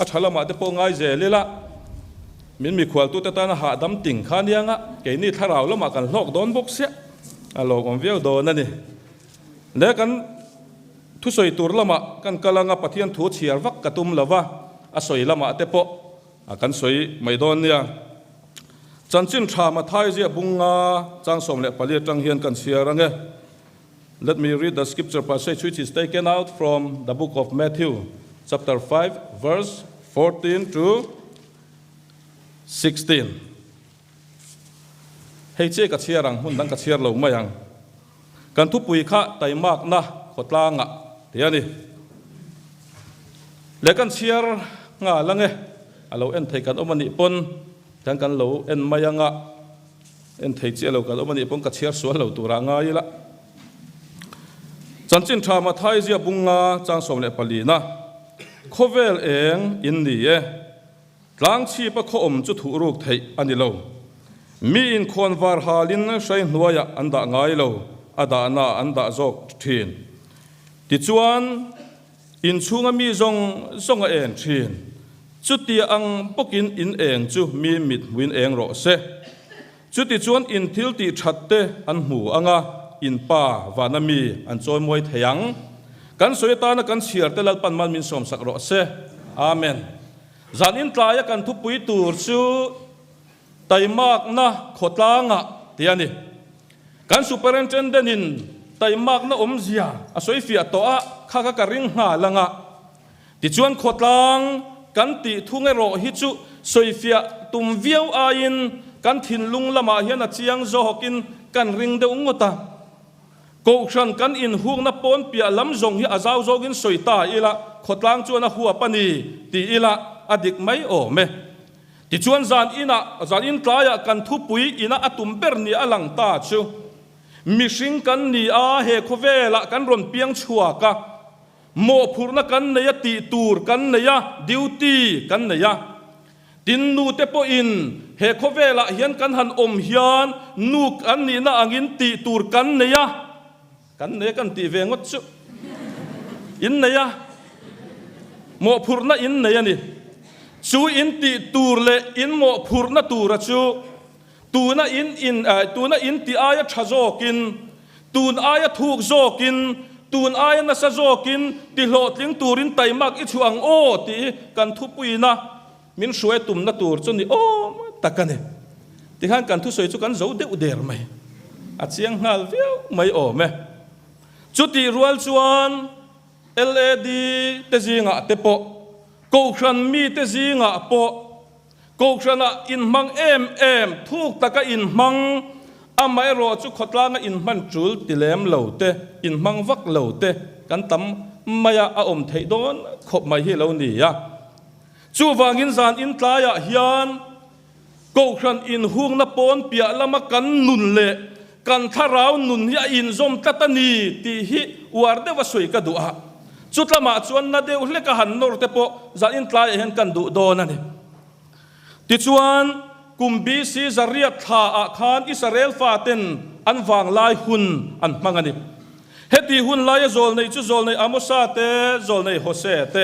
a tha lamah te pawh ngai zel ila, min mikhualtute tana hahdam ting kha ania nga, keini thlarau lamah kan hlawk dawn bawk siah, a lawmawm viau dawn a ni. Le kan thusawi tur lamah kan kal anga Pathian thu chhiar vak ka tum lo va, a sawi lamah te pawh A kan sawi mai dawn nia. Chanchin tha Mathai ziah bunga chang 14 atang hian kan chhiar ange. Let me read the scripture passage which is taken out from the book of Matthew chapter 5 verse 14 to 16. Hei che ka chhiar ang hmun dang ka chhiar lo mai ang. Kan thupui kha taimakna khawtlangah ti a ni. Le kan chhiar nghal ange, a lo en thei kan awm a nih pawn kan kan lo en mai anga, en thei chiah lo kan awm a nih pawn ka chhiar sual lo turah ngai ila. Chanchin tha Mathai zia bunga chang 14 na, Khawvel eng in ni e. Tlangchhipa khaw awm chu thuh ruk theih a ni lo. Mi inkhawn var halin hrai hnuaiah an dah ngai lo, a dahna an dah zawk thin. Tichuan, inchhunga mi zawng zawng a eng thin. Chutia ang bawkin in eng chu mi mit hmuin eng rawh se. Chutichuan in thil tih that te an hmu ang a, in pa vana mi an chawimawi thei ang. Kan sawi atana kan chhiar te Lalpan mal min sawmsak rawh se. Amen. Zan in tlaia kan thupui tur chu taimakna khawtlangah tih a ni. Kan Superintendent in taimakna awmzia a sawi fiah tawh a, kha kha ka ring nghal ang a. Tichuan khawtlang kan tih thung erawh hi chu sawi fiah tum viau aiin kan thinlung lamah hian a chiang zawkin kan ring deuh ngawt a. Kohhran kan inhukna pawn piah lam zawng hi a zau zawkin sawi ta ila, khawtlang chuan a huap a ni ti ila a dik mai awm e. Tichuan zan inah, zan in tlaiah kan thupui ina a tum ber ni a lang ta chu, mihring kan ni a, he khawvelah kan rawn piang chhuak a, mawhphurhna kan nei a tih tur kan nei a, duty kan nei a. Tin, nute pawhin he khawvelah hian kan han awm hian nu kan nihna angin tih tur kan nei a, kan nei a kan tih ve ngawt chu in nei a, mawhphurhna in nei a ni. Chu in tih tur leh in mawhphurhna tura chu tuna in in tuna in tih aia tha zawkin, tun aia thuk zawkin, tun aia nasa zawkin ti hlawhtling turin taimak i chhuah ang aw tih hi kan thupuina min hruai tumna tur chu ni awm tak a ni. Tikhan kan thusawi chu kan zo deuh der mai. A chiang nghal viau mai awm e. Chutih rual chuan LAD te zingah te pawh, Kohhran mite zingah pawh, Kohhranah inhmang em em, thuk taka inhmang, Amaherawh chu khawtlanga inhman tul ti lem lo te, inhmang vak lo te kan tam mai a, a awm theih dawn khawp mai hi lo ni a. Chuvangin zan in tlaiah hian Kohhran inhungna pawn piah lama kan nun leh kan thlarau nun hi a inzawm tlat a ni tih hi uar deuha sawi ka duh a. Chutlamah chuan na deuh hleka han nawr te pawh zan in tlaiah hian kan duh dawn a ni. Tichuan, kum BC zariat thla ah khan Israel faten an vanglai hun an hmang a ni. Heti hun laia zawlnei chu zawlnei Amosa te, zawlnei Hosea te,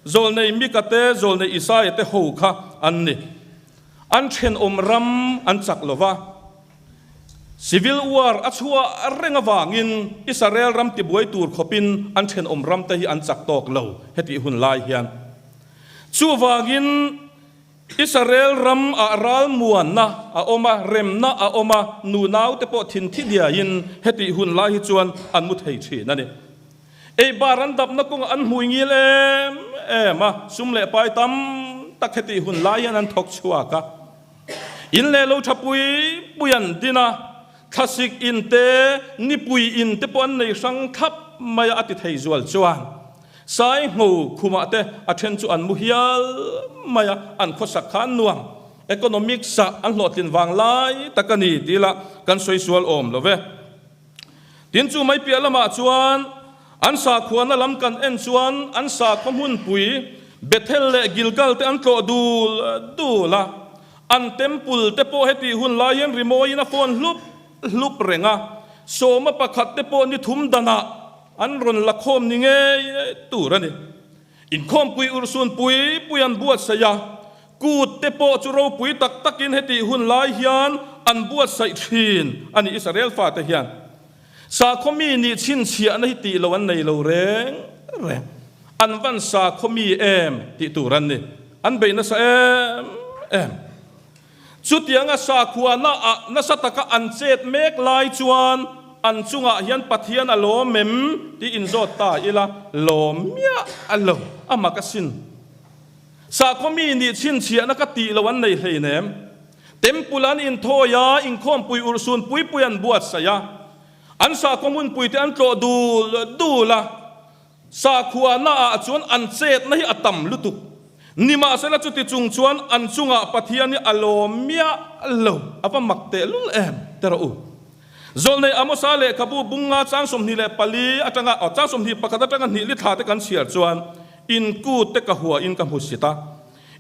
Zawlnei Mika te, zawlnei Isaia te ho kha an ni. An thenawm ram an chak lo va. Civil war a chhuah reng avangin Israel ram tibuai tur khawpin an thenawm ram te hi an chak tawk lo hetih hun lai hian. Chuvangin Israel ram ah ralmuanna a awm a, remna a awm a, nunau te pawh thinthi diaiin hetih hun lai hi chuan an mu thei thin a ni. Ei bar an dapna kawngah an hmui ngil em em a, sum leh pai tam tak hetih hun lai hian an thawk chhuak a. In leh lo tha pui pui an din a, thlasik in te, nipui in te pawh an nei hrang thlap mai a, a ti thei zual chuan sai ngho khumah te a then chu an mu hial mai a, an khawsak kha an nuam. Economics ah an hlawhtlin vang lai tak a ni tih lah kan sawi sual awm lo ve. Tin chu mai piah lamah chuan an sakhuana lam kan en chuan an sakhaw hmunpui Bethel leh Gilgal te an tlawh dul dul a, an temple te pawh hetih hun lai hian rimawiin a phone hlup hlup reng a, sawma pakhat te pawh ni thum danah an rawn la khawm ni ngei tur a ni. Inkhawmpui urhsun pui pui an buatsaih a, kut te pawh chu ropui tak takin hetih hun lai hian an buatsaih thin a ni Israel fate hian. Sakhaw mi nih chhinchhiahna hi tih lo an nei lo reng reng. An van sakhaw mi em tih tur an ni. An bei nasa em em. Chutianga sakhuana ah nasa taka an chet mek lai chuan an chungah hian Pathian a lawm em tih inzawt ta ila, lawm miah a lo, a mak asin. Sakhaw mi nih chhinchhiahna ka tih lo an nei hleinem. Temple an inthawi a, inkhawmpui urhsun pui pui an buatsaih a, an sakhaw hmunpui te an tlawh dul dul a, Sakhuana ah chuan an chetna hi a tam lutuk. Nimahsela chuti chung chuan an chungah Pathian hi a lawm miah lo. A va mak tehlul em te rawh u. Zawlnei Amosa lehkhabu bunga chang 24 atanga aw chang 21 atanga hnih li thla te kan chhiar chuan in kut te ka hua in ka hmu sit a.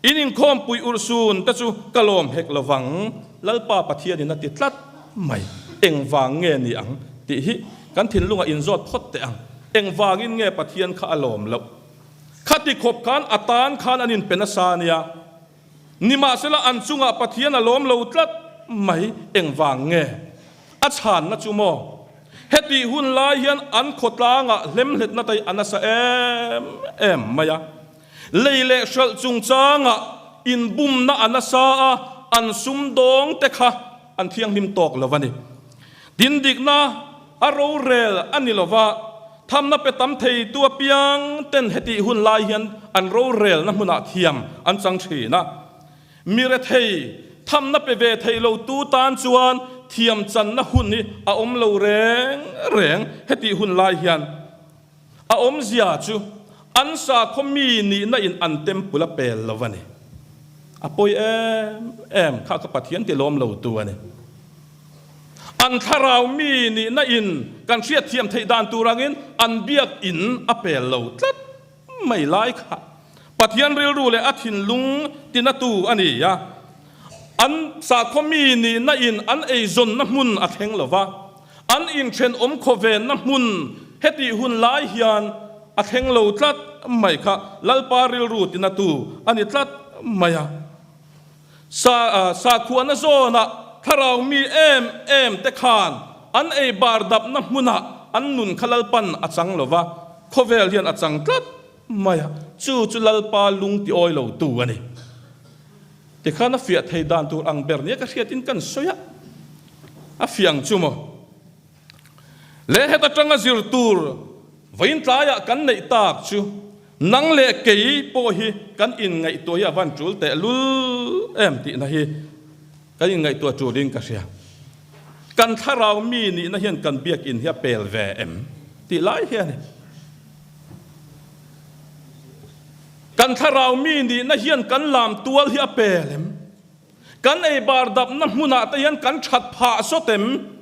In inkhawmpui urhsun te chu ka lawm hek lovang Lalpa Pathianin a ti tlat mai. Engvang nge ni ang tih hi kan thinlungah inzawt phawt teh ang. Engvangin nge Pathian kha a lawm loh? Khati khawp khan a tan khan an inpe nasa ania. Nimahsela an chungah Pathian a lawm lo tlat mai. Engvang nge? A chhanna chu maw? Hetih hun lai hian an khawtlangah hlemhletna te a nasa em em mai a. Lei leh hralh chungchangah inbumna a nasa a, an sumdawng te kha an thianghlim tawk lo a ni. Dindikna a rorel a ni lova, thamna pe tam theitu apiang ten hetih hun lai hian an rorelna hmunah thiam an chang thin a. Mi rethei, thamna pe ve thei lo tu tan chuan thiam channa hun hi a awm lo reng reng hetih hun lai hian. A awmzia chu an sakhaw mi nihna in an temple a pel lo a ni. A pawi em em kha ka Pathian ti lawm lo tu a ni. An thlarau mi nihna in kan hriatthiam theih dan tur angin an biak in a pel lo tlat mai lai kha Pathian rilru leh a thinlung tina tu a ni a. An sakhaw mi nihna in an eizawnna hmun a thleng lo va. An inthenawm khawvenna hmun hetih hun lai hian a thleng lo tlat mai kha Lalpa rilru tinatu a ni tlat mai a. Sa sakhuana zawnah thlarau mi em em te khan an ei bar dapna hmunah an nun kha Lalpan a chang lo va, khawvel hian a chang tlat mai a, chu chu Lalpa lung ti awi lo tu a ni. Tikhan a fiah thei dan tur ang ber nia ka hriatin kan sawi a. A fiang chu maw? Leh heta tanga zir tur vawiin tlaiah kan neih tak chu nang leh kei pawh hi kan inngaihtuah hi a van tul teh lul em tihna hi kan inngaihtuah tulin ka hria. Kan thlarau mi nihna hian kan biakinn hi a pel ve em tih lai hi a ni. Kan thlarau mi nihna hian kan lam tual hi a pel em? Kan ei bar dapna hmunah te hian kan that phah sawt em?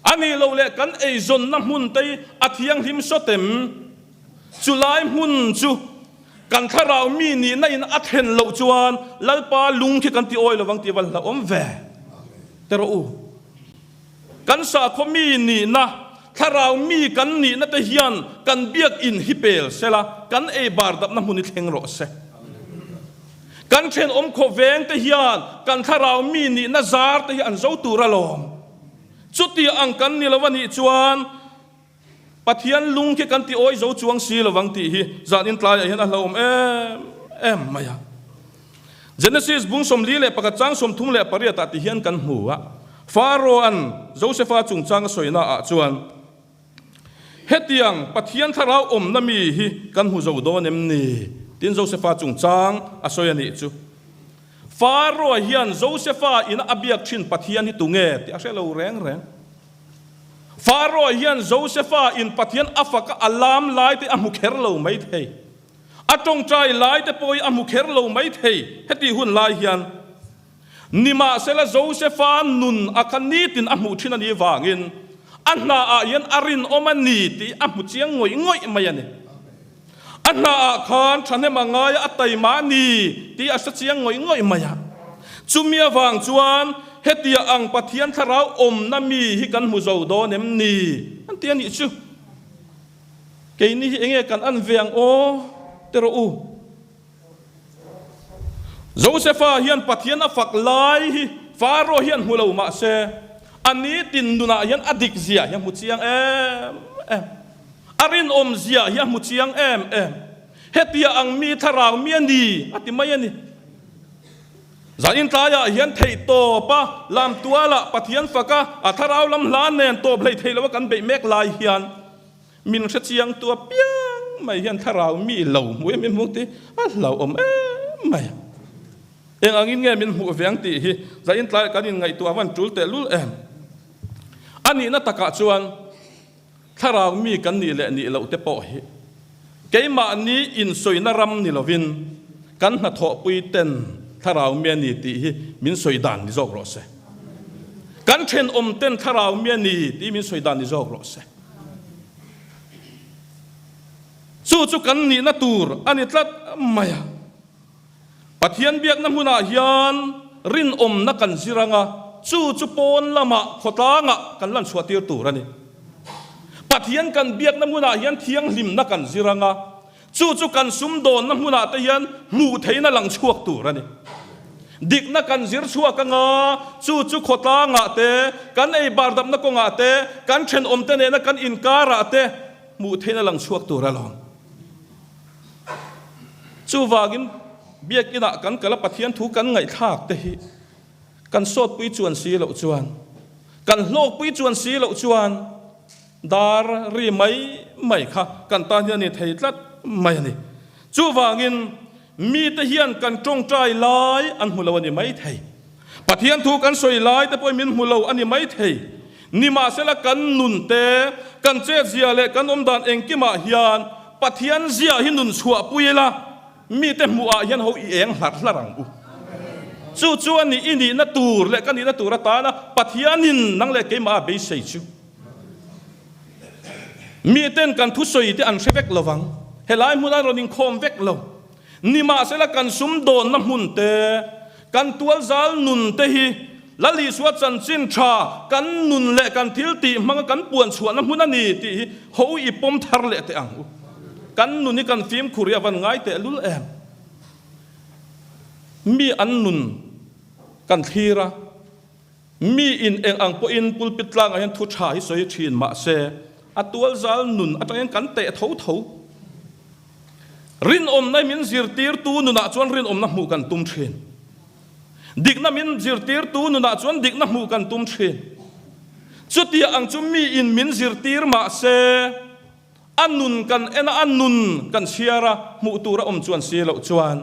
A nih loh leh kan eizawnna hmun te hi a thianghlim sawt em? Chulai hmun chu kan thlarau mi nihna in a thlen loh chuan Lalpa lung khi kan ti awi lovang tih va hlauhawm ve te rawh u. Kan sakhaw mi nihna, thlarau mi kan nihna te hian kan biakinn hi pel sela, kan ei bar dapna hmun hi thleng rawh se. Kan thenawm khawveng te hian kan thlarau mi nihna zar te hi an zo tur alawm. Chuti ang kan ni lo a nih chuan Pathian lung khi kan ti awi zo chuang si lovang tih hi zanin tlaiah hian a hlauhawm em em mai a. Genesis bung 41 chang 38 ah ti hian kan hmu a, Pharaoh-a'n Josefa chungchang a sawina ah chuan, Hetiang Pathian thlarau awmna mi hi kan hmu zo dawn em ni? Tiin Josefa chungchang a sawi a nih chu. Pharaoh hian Josefa ina a biak thin Pathian hi tunge tih a hre lo reng reng. Pharaoh hian Josefa in Pathian a faka a lam lai te a hmu kher lo mai thei. A tawngtai lai te pawh hi a hmu kher lo mai thei. Heti hun lai hian nimahsela Josefa nun a kha nitin a hmuh thin a nih vangin a hna ah hian a rinawm a ni tih a hmu chiang ngawih ngawih mai a ni. A hna ah khan thahnem a ngai a, a taima a ni tih a hre chiang ngawih ngawih mai a. Chumi avang chuan hetia ang Pathian thlarau awmna mi hi kan hmu zo dawn em ni? An ti a nih chu. Keini hi enge kan an ve ang aw? Ti rawh u. Josefa hian Pathian a fak lai hi Faro hian hmu lo mah se, a nitin nunah hian a dik zia hi a hmu chiang em em. A rinawm zia hi a hmu chiang em em. Hetia ang mi thlarau mi a ni a ti mai a ni. Zanin tlaiah hian theih tawp a, lam tualah Pathian faka a thlarau lam hla nen tawp hlei thei lo a kan beih mek lai hian min hre chiang tu apiang mai hian thlarau mi lo hmu em em hmung tih a hlauhawm em mai. Eng angin nge min hmuh ve ang tih hi zanin tlaiah kan inngaihtuah van tul tehlul em. A nihna takah chuan Thlarau mi kan nih leh nih loh te pawh hi keimahni insawina ram ni lovin kan hnathawhpui ten thlarau mi a ni tih hi min sawi dan ni zawk rawh se. Kan thenawm ten thlarau mi a ni tih min sawi dan ni zawk rawh se. Chu chu kan nihna tur a ni tlat mai a. Pathian biakna hmunah hian rinawmna kan zir anga, chu chu pawn lamah khawtlangah kan lan chhuah tir tur a ni. Pathian kan biakna hmunah hian thianghlimna kan zir anga, chu chu kan sumdawnna hmunah te hian hmuh theihna lang chhuak tur a ni. Dikna kan zir chhuak anga, chu chu khawtlangah te, kan ei bar dapna kawngah te, kan thenawmte nena kan inkarah te hmuh theihna lang chhuak tur a lawm. Chuvangin biakinah kan kal a Pathian thu kan ngaihthlak te hi kan sawtpui chuan si loh chuan, kan hlawkpui chuan si loh chuan dar ri mai mai kha kan tan hian a ni thei tlat mai a ni. Chuvangin mite hian kan tawngtai lai an hmu lo a ni mai thei. Pathian thu kan sawi lai te pawhin min hmu lo a ni mai thei. Nimahsela kan nun te, kan chetzia leh kan awmdan engkimah hian Pathian zia hi nun chhuahpui ila, mite hmuhah hian ho i eng hlar hlar ang u. Chu chu a nih i nihna tur leh ka nihna tur atana Pathianin nang leh keimah a beisei chu. Miten kan thusawi te an hre vek lo vang, helai hmunah rawn inkhawm vek lo. Nimahsela kan sumdawnna hmun te, kan tualzal nun te hi Lal Isua chanchin tha kan nun leh kan thil tih hmanga kan puan chhuahna hmun a ni tih hi ho i pawm thar leh teh ang u. Kan nun hi kan fimkhur hi a van ngai teh lul em? Mi an nun kan thlir a, mi in eng ang pawhin pulpit tlangah hian thu tha hi sawi thin mahse a tualzal nun atangin kan teh tho tho. Rinawmna hi min zirtirtu nunah chuan rinawmna hmuh kan tum thin. Dikna min zirtirtu nunah chuan dikna hmuh kan tum thin. Chutiang ang chu miin min zirtir mah se, a nun kan en a, a nun kan chhiar a, hmuh tur a awm chuan si loh chuan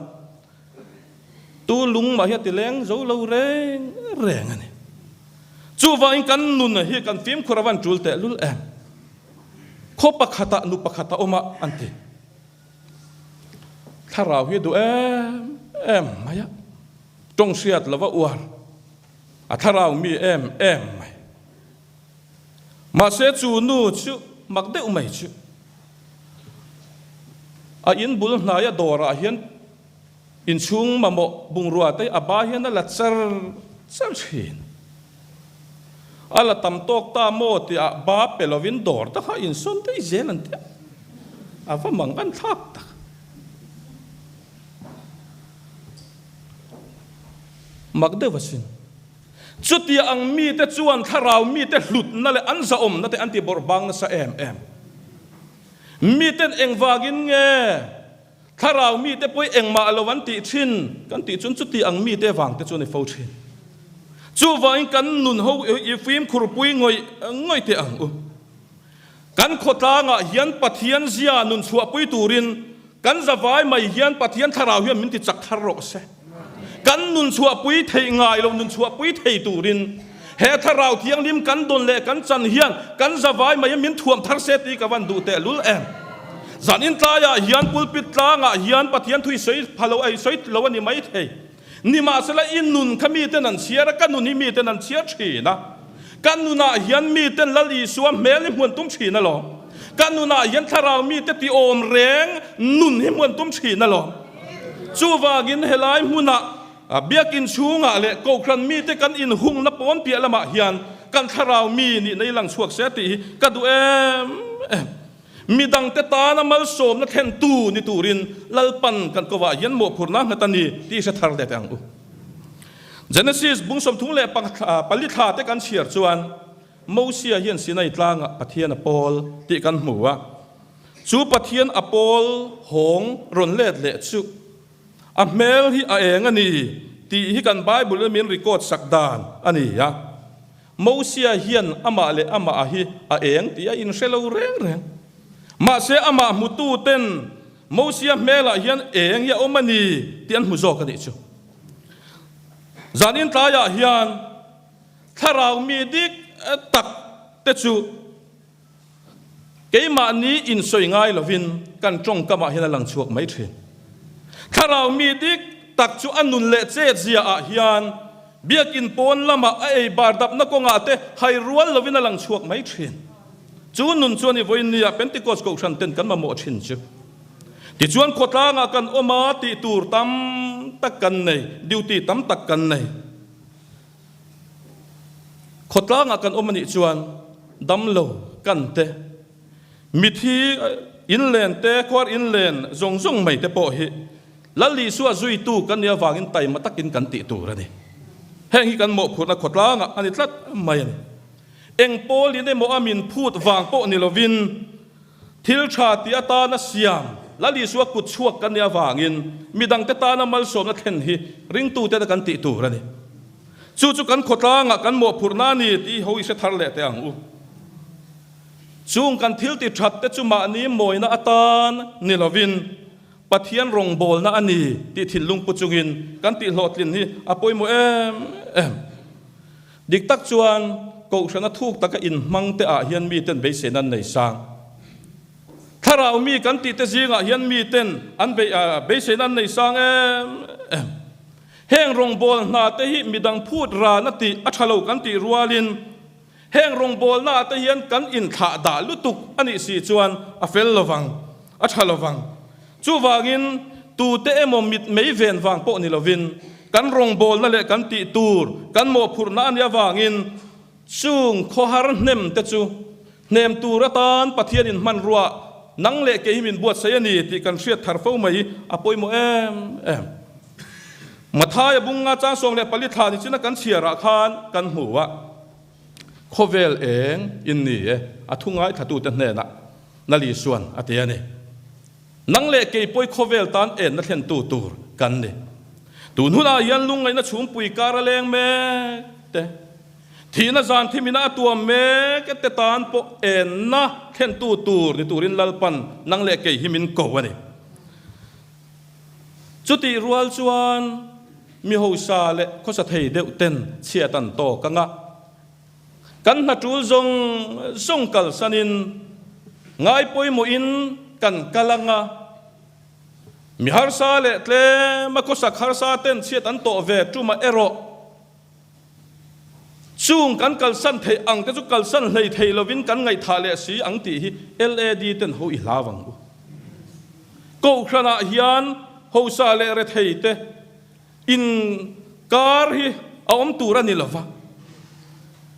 tu lung mah hi a ti leng zo lo reng reng a ni. Chuvangin kan nun hi kan fimkhur a van tul tehlul em? Khaw pakhatah nu pakhat a awm a an ti. Thlarau hi a duh em em mai a, tawng hriat lova uar a thlarau mi em em mai. Mahse chu nu chu mak deuh mai chu a in bul hnaia dawrah hian inchhung mamawh bungrua te a ba hian a la char char thin. A la tam tawk ta maw tih ah ba pe lovin dawr te kha insawn daih zel an tia. A va mang an thlak tak. Mak deuh asin. Chutia ang mite chuan thlarau mite hlutna leh an zahawmna te an ti bawrh bang nasa em em. Miten engvangin nge thlarau mite pawh engmah lo an tih thin kan tih chuan chuti ang mite vang te chu a ni fo thin. Chuvangin kan nun ho i fimkhurpui ngawih ngawih teh ang u. Kan khawtlangah hian Pathian zia nun chhuahpui turin Kan zavai mai hian Pathian thlarau hian min ti chak thar rawh se. Kan nun chhuahpui theih ngai lo nun chhuahpui thei turin he thlarau thianghlim kan dawn leh kan chan hian kan zavai mai hian min thuam thar se tih ka van duh teh lul em. Zanin tlaiah hian pulpit tlangah hian Pathian thu i sawi pha lo a i sawi lo a ni mai thei. Nimahsela i nun kha miten an chhiar a, ka nun hi miten an chhiar thin a. Ka nunah hian miten Lal Isua hmel hi hmuan tum thin alawm. Ka nunah hian thlarau mite ti awm reng nun hi hmuan tum thin alawm. Chuvangin helai hmunah biakin chhungah leh kohhran mite kan inhungna pawn piah lamah hian kan thlarau mi nihna i lang chhuak se tih hi ka duh em em. Midangte tana malsawmna thlentu ni turin Lalpan kan kovah hian mawhphurhna nghat a ni tih hre thar leh teh ang u. Genesis bung 34 thla te kan chhiar chuan Mosia hian Sinai tlangah Pathian a pawl tih kan hmu a. Chu Pathian a pawl hawng rawn let leh chu a hmel hi a eng a ni tih hi kan Bible in min record sak dan a ni a. Mosia hian amah leh amah hi a eng tih a inhre lo reng reng. Mahse amah hmututen Mosia hmelah hian eng hi a awm a ni tih an hmu zawk a nih chu. Zanin tlaiah hian thlarau mi dik tak te chu keimahni insawi ngai lovin kan tawngkamah hian a lang chhuak mai thin. Thlarau mi dik tak chu a nun leh chet ziaah hian biakin pawn lamah a ei bar dapna kawngah te hai rual lovin a lang chhuak mai thin. Chu nun chuan i vawiin nia Pentecost kohhran ten kan mamawh thin chu. Tichuan khawtlangah kan awm a, tih tur tam tak kan nei, duty tam tak kan nei. Khawtlangah kan awm a nih chuan damlo kan te, mithi inlen te, khuar inlen zawng zawng mai te pawh hi Lal Isua zuitu kan nih avangin taima takin kan tih tur a ni. Heng hi kan mawhphurhna khawtlangah a ni tlat mai a ni. Eng pawlin emaw a min phut vang pawh ni lovin thil tha tih atana siam Lal Isua kut chhuak kan nih avangin midangte tana malsawmna thlen hi ringtute kan tih tur a ni. Chu chu kan khawtlangah kan mawhphurhna a ni tih ho i hre thar leh teh ang u. Chung kan thil ti that te chu mahni mawina atan ni lovin Pathian rawngbawlna a ni tih thinlung pu chungin kan tihhlawhtlin hi a pawimawh em em. Dik tak chuan Kohhrana thuk taka inhmang te ah hian miten beiseina an nei sang. Thlarau mi kan tih te zingah hian miten an beiseina an nei sang em em. Heng rawngbawlna hna te hi midang phut rana tih a tha lo kan tih rualin heng rawngbawlna ah te hian kan inthlah dah lutuk a nih si chuan a fel lovang, a tha lovang. Chuvangin, tute emaw mit mei ven vang pawh ni lovin, kan rawngbawlna leh kan tih tur, kan mawhphurhna a nih avangin chung khawhar hnem te chu hnem tur atan Pathianin hmanrua nang leh kei hi min buatsaih a ni tih kan hriat thar fo mai a pawimawh em em. Mathaia bunga chang 14 thla ni china kan chhiarah khan kan hmu a, Khawvel eng in ni e, a thu ngaithlatute hnenah Nali chuan a ti a ni. Nang leh kei pawi khawvel tan enna thlentu tur kan ni. Tun hunah hian lungngaihna chhumpui kar a leng mek te, thihna zan thimina a tuam mek te tan pawh enna thlentu tur ni turin Lalpan nang leh kei hi min ko a ni. Chutih rual chuan mi hausa leh khawsa thei deuh ten chhiat an tawk ang a. Kan hna tul zawng zawng kalsanin ngai pawimawhin kan kal ang a, mi harsa leh tlem a khawsak harsa ten chhiat an tawh ve tumah erawh chung kan kalsan theih ang te chu kalsan hlei thei lovin kan ngaihthah leh si ang tih hi LAD ten ho i hlau ang u. Kohhranah hian hosa leh rethei te In kar hi a awm tur a ni lo va,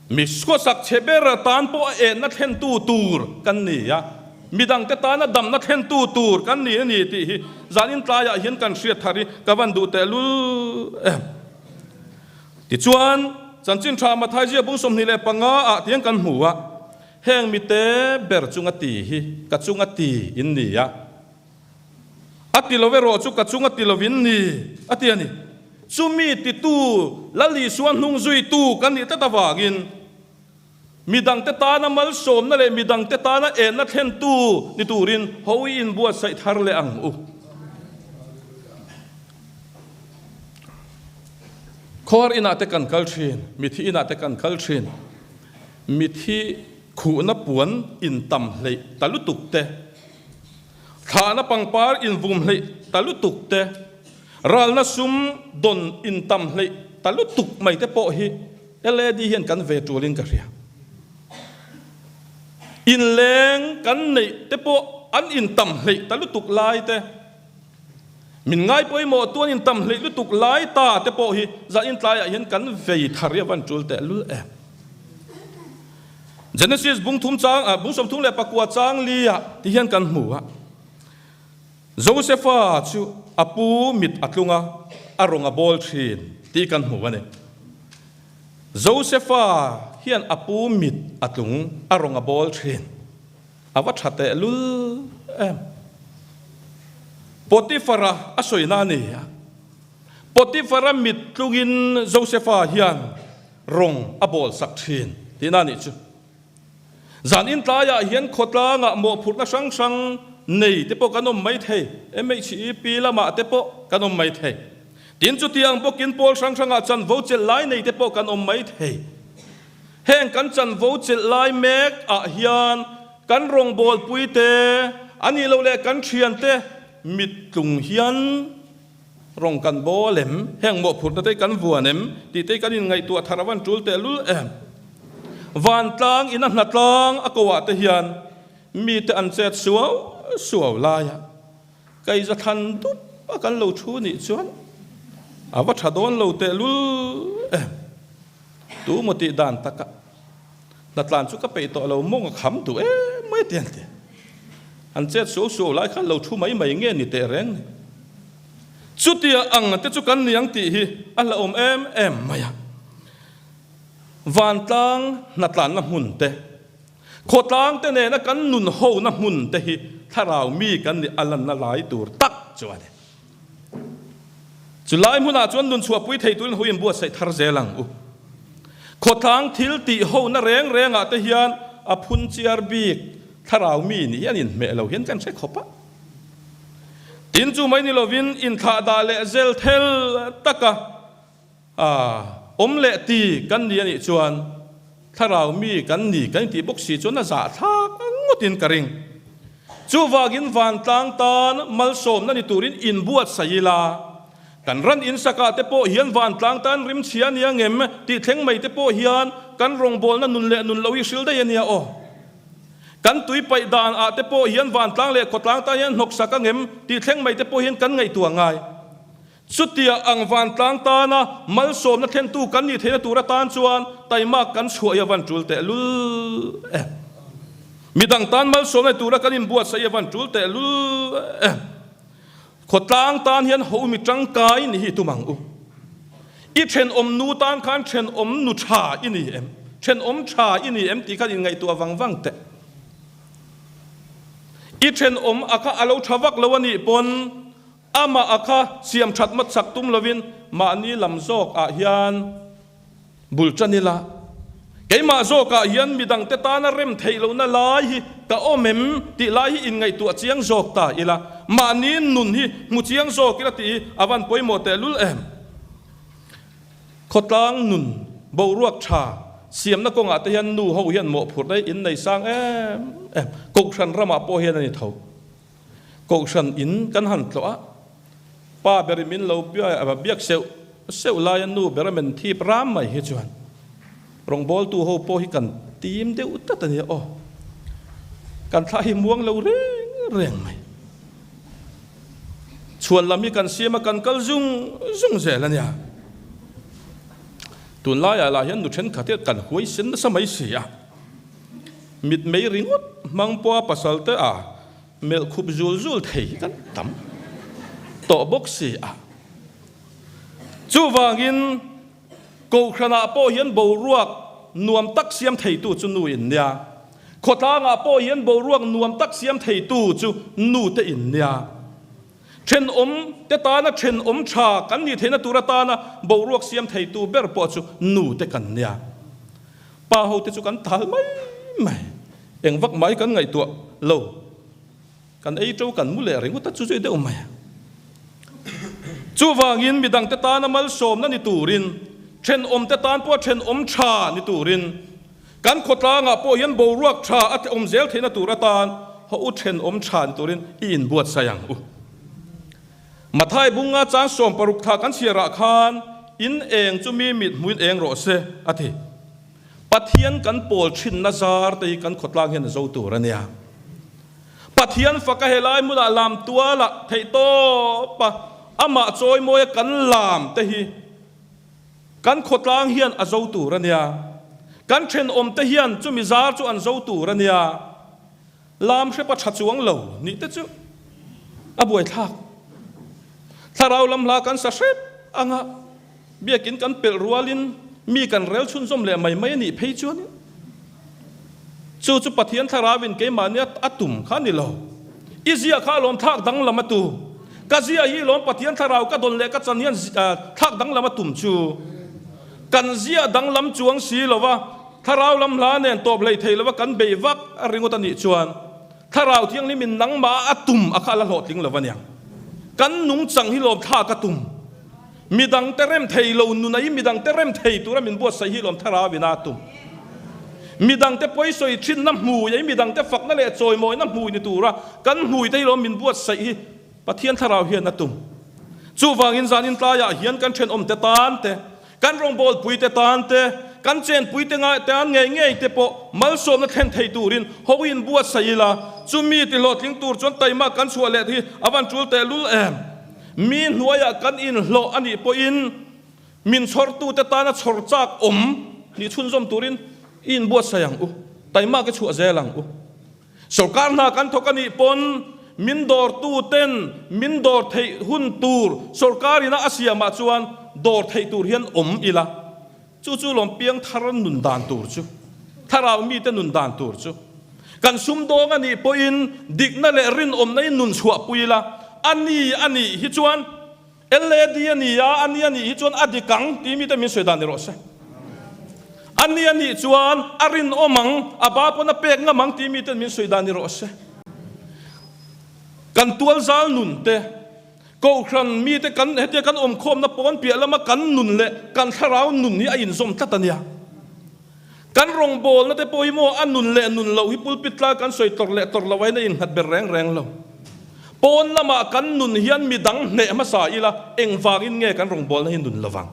mi khawsak chhe ber tan pawh a enna thlentu tur kan ni a, midangte tana damna thlentu tur kan ni a ni tih hi zanin tlaiah hian kan hriat thar hi ka van duh tehlul em. Tichuan, Chanchin Tha Mathai zia bung 25 ah tiang kan hmu a, heng mite ber chunga ti hi ka chunga ti in ni a, A ti lo erawh chu ka chung a ti lovin ni, a ti a ni. Chumi titu Lal Isua hnung zuitu kan nih tlat avangin midangte tana malsawmna leh midangte tana enna thlentu ni turin ho i inbuatsaih thar leh ang u. Khawhar inah te kan kal thin, mithi inah te kan kal thin, mithi khuhna puan intam hleih ta lutuk te, Thlahna pangpar invum hleih ta lutuk te, ralna sum dawn intam hleih ta lutuk mai te pawh hi LAD hian kan ve tulin ka hria. Inleng kan neih te pawh an intam hleih ta lutuk lai te, min ngai pawimawh tu an intam hleih lutuk lai ta te pawh hi zanin tlaiah hian kan vei thar i a van tul tehlul em. Genesis bung thum chang ah bung 39 chang li ah ti hian kan hmu a. Josefa chu a pu mit a tlung a, a rawng a bawl thin tih kan hmu a ni. Josefa hian a pu mit a tlung, a rawng a bawl thin. A va tha tehlul em. Potifara a sawina a ni a. Potifara mit tlungin Josefa hian rawng a bawl sak thin tihna a nih chu. Zan in tlaiah hian khawtlangah mawhphurhna hrang hrang nei te pawh kan awm mai thei, MHEP lamah te pawh kan awm mai thei. Tin chutiang bawkin pawl hrang hrangah chanvo chelh lai nei te pawh kan awm mai thei. Heng kan chanvo chelh lai mek ah hian kan rawngbawlpui te, a nih loh leh kan thiante mittlung hian, Rawng kan bawl em? Heng mawhphurhna te kan vuan em? Tih te kan inngaihtuah thar avan tul tehlul em? Vantlang in a hnatlang a ko ah te hian mite an chet suau suau lai a, keiza thlan dup a kan lo thu nih chuan a va tha dawn lo tehlul em? Tu maw tih dan takah hnatlan chu ka peih tawh lo mawng a kham duh em mai ti an ti. An chet suau suau lai khan lo thu mai mai nge ni teh reng ni. Chutia ang te chu kan ni ang tih hi a hlauhawm em em mai a. Vantlang hnatlanna hmun te, khawtlang te nena kan nun hona hmun te hi thlarau mi kan nih a lanna lai tur tak chu a ni. Chu lai hmunah chuan nun chhuahpui thei turin hui inbuatsaih thar zel ang u. Khawtlang thil tih hona reng rengah te hian a phun chiar bik thlarau mi nih hi an inhmeh lo hian kan hre khawp a. Tin chu mai ni lovin inthlahdah leh zel thel taka awm leh ti kan ni a nih chuan thlarau mi kan ni kan intih bawk si chuan a zahthlak ngawtin ka ring. Chuvangin vantlang tan malsawmna ni turin inbuatsaih ila, kan ran insakah te pawh hian vantlang tan rimchhia a nia ngem tih thleng mai te pawh hian kan rawngbawlna nun leh nun lo hi hril daih a nia aw. Kan tui paih dan ah te pawh hian vantlang leh khawtlang tan hian hnawksak a ngem tih thleng mai te pawh hian kan ngaihtuah ngai. Chutia ang vantlang tana malsawmna thlentu kan nih theihna tur atan chuan taimak kan chhuah i a van tul tehlul em. Midang tan malsawmna tura kan inbuatsaih i a van tul tehlul em. Khawtlang tan hian ho mi tangkai ni hi tum ang u. I thenawm nu tan khan thenawm nu tha i ni em, thenawm tha i ni em tih khan inngaihtuah vang vang teh. I thenawm a kha a lo tha vak lo a nih pawn, Amah a kha siam that mat chak tum lovin mahni lam zawk ah hian bul tan ila, keimah zawk ah hian midang te tana rem theih lohna lai hi ka awm em tih lai hi inngaihtuah chiang zawk ta ila, mahni nun hi hmu chiang zawk ila tih hi a van pawimawh tehlul em? Khawtlang nun boruak tha. siamna kawngah te hian nu ho hian mawhphurhna hi in nei sang em em. Kohhran ramah pawh hian a ni tho. Kohhran in kan han tlawh a, pa berin min lo biak seuh seuh laia nu ber a men thip ram mai hi chuan rawngbawltu ho pawh hi kan tim deuh tlat a nia aw. Kan thlah hi muang lo reng reng mai. Chhuan lam hi kan siam a, kan kal zung zung zel a nia. Tunlaiah lah hian nu thenkhat hian kan huaisen nasa mai si a. Mitmei ringawt hmang pawha pasal te a melh khup zul zul thei hi kan tam tawh bawk si a. Chuvangin Kohhranah pawh hian boruak nuam tak siam theitu chu nu in nia. Khawtlangah pawh hian boruak nuam tak siam theitu chu nu te in nia. Thenawm te tana thenawm tha kan nih theihna tur atana boruak siam theitu ber pawh chu nu te kan nia. Pa ho te chu kan tal mai mai. Eng vak mai kan ngaihtuah lo. Kan ei to kan mu leh ringawt a chu zui deuh mai a. Chuvangin midang te tana malsawmna ni turin, thenawm te tan pawh thenawm tha ni turin, kan khawtlangah pawh hian boruak tha a awm zel theihna tur atan haw u thenawm tha ni turin i inbuatsaih ang u. Mathai bunga chang 16 thla kan chhiarah khan in eng chu mi mit hmuin eng rawh se a ti. Pathian kan pawl thinna zar te hi kan khawtlang hian a zo tur a nia. Pathian faka helai hmunah lam tualah theihtawp a, amah chawimawia kan lam te hi kan khawtlang hian a zo tur a nia. Kan thenawm te hian chumi zar chu an zo tur a nia. Lam hrepa tha chuang lo nih te chu a buaithlak. Thlarau lam hla kan sa hrep anga biakin kan pelh rualin mi kan rel chhunzawm leh mai mai a nih phei chuan chu chu Pathian thlarauin keimahni a tum kha a ni lo. I zia kha a lawm thlak danglam a tu. Ka zia hi lawm Pathian thlarau ka dawn leh ka chan hian thlak danglam a tum chu. Kan zia danglam chuang si lova Thlarau lam hla nen tawp hlei thei lova kan bei vak a ringawt a nih chuan Thlarau Thianghlimin nangmah a tum a kha a la hlawhtling lo a niang. Kan nungchang hi lawmthlak a tum. Midangte rem thei lo nuna i midangte rem thei tura min buatsaih hi lawm Thlarauin a tum. Midangte pawisawi thinna hmui a i midangte fakna leh chawimawina hmui ni tura kan hmuite hi lawm min buatsaih hi Pathian Thlarau hian a tum. Chuvangin zanin tlaiah hian kan thenawmte tan te, Kan rawngbawlpuite tan te, kan chenpuite ngai tan ngei ngei te pawh malsawmna thlen thei turin hawiin buatsaih ila, chumi ti hlawhtling tur chuan taima kan chhuah leh hi a van tul teh lul em? Mi hnuaiah kan inhlawh a nih pawhin min chhawrtute tana chhawr chak awm nih chhunzawm turin i inbuatsaih ang u, taima ka chhuah zel ang u. Sorkar hna kan thawk a nih pawn min dawrtu ten min dawr theih hun tur sorkar ina a siamah chuan dawr theih tur hian awm ila, chu chu lawm piang thar nun dan tur chu, thlarau mite nun dan tur chu. Kan sumdawng a nih pawhin dikna leh rinawmna in nun chhuahpui ila, a ni a nih hi chuan LAD a ni a, a ni a nih hi chuan a dik ang tih mite min sawi dan ni rawh se. A ni a nih chuan a rinawm ang, a ba pawn a pek ngam ang tih miten min sawi dan ni rawh se. Kan tualzal nun te, Kohhran mite kan hetia kan awmkhawmna pawn piah lama kan nun leh kan thlarau nun hi a inzawm tlat a nia. Kan rawngbawlna te pawh hi maw a nun leh nun loh hi pulpit tlai kan sawi tlawrh leh tlawrh loh aiin a innghat ber reng reng lo. Pawn lamah kan nun hian midang hneh hmasa ila engvangin nge kan rawngbawlna hi nun lovang?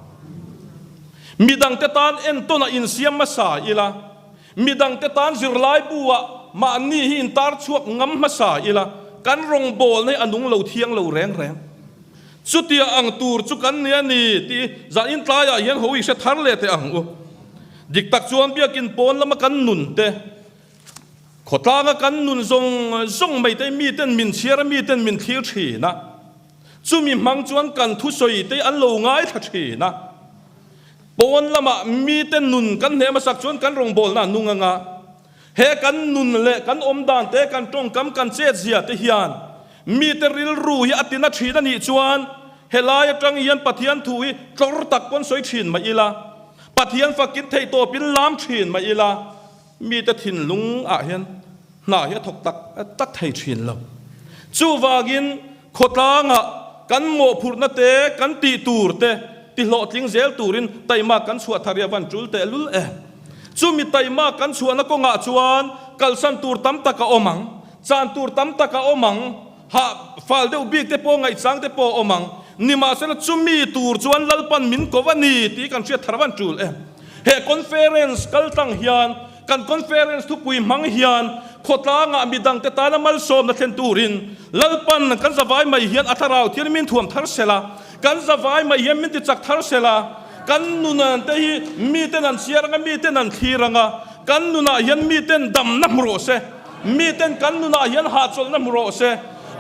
Midangte tan entawnah insiam hmasa ila, midangte tan zirlaibu-ah mahni hi intar chhuak ngam hmasa ila kan rawngbawlna hi a nung lo thiang lo reng reng. Chutia ang tur chu kan ni a ni tih zan intlaiah hian ho i hre thar leh teh ang u. Dik tak chuan biakin pawn lama kan nun te, khawtlanga kan nun zawng zawng mai te miten min chhiar a, miten min thlir thin a. Chumi hmang chuan kan thusawi te an lo ngaithla thin a. Pawn lamah mite nun kan hne hmasak chuan kan rawngbawlna a nung anga he kan nun leh kan awmdan te, kan tawngkam, kan chetzia te hian Mite rilru hi a tina thin a nih chuan helai atang hian Pathian thu hi tlawr tak pawn sawi thin mai ila, Pathian fakin theihtawpin lam thin mai ila, mite thinlung ah hian hna hi a thawk tak tak thei thin lo. Chuvangin khawtlangah kan mawhphurhna te, kan tih tur te ti hlawhtling zel turin taima kan chhuah thar hi a van tul teh lul em. Chumi taima kan chhuahna kawngah chuan kalsan tur tam tak a awm ang, chan tur tam tak a awm ang, hah fal deuh bik te pawh ngaihchang te pawh a awm ang. Nimahsela chumi tur chuan Lalpan min ko a ni tih kan hriat thar van tul em. He conference kal tlang hian kan conference thupui hmang hian khawtlangah midangte tana malsawmna thlen turin Lalpan kan zavai mai hian a thlarau thian min thuam thar sela, kan zavai mai hian min tichak thar sela, kan nunan te hi miten an chhiar anga miten an thlir anga kan nunah hian miten damna hmu rawh se, miten kan nunah hian hahchawlhna hmu rawh se,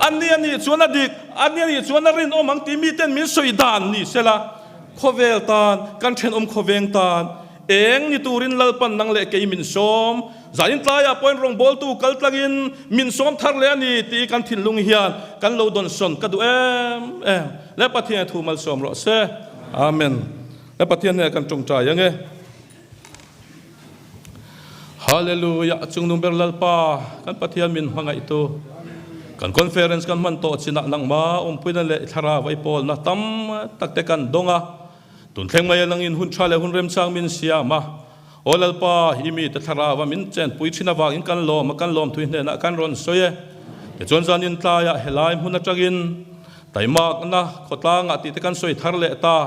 a ni a nih chuan a dik, a ni a nih chuan a rinawm ang tih miten min sawi dan ni sela, khawvel tan, kan thenawm khawveng tan eng ni turin Lalpan nang leh kei min sawm, zanin tlaiah pawhin rawngbawltu kal tlangin min sawm thar leh a ni tih kan thinlung hian kan lo dawnsawn ka duh em em le Pathian thu malsawm rawh se. Amen. Le Pathian hnenah kan tawngtai ang e. Hallelujah Chungnung ber Lalpa kan Pathian min hmangaihtu kan conference kan hman tawh chinah nangma awmpuina leh thlarau ai pawlna tam tak te kan dawng a tun thleng mai a langin hun tha leh hun remchang min siam a Aw Lalpa i mite thlarau a min chenpui thin avangin kan lawm a kan lawmthui hnenah kan rawn sawi e tichuan zanin tlaiah helai hmun atangin taimakna khawtlangah tih te kan sawi thar leh ta.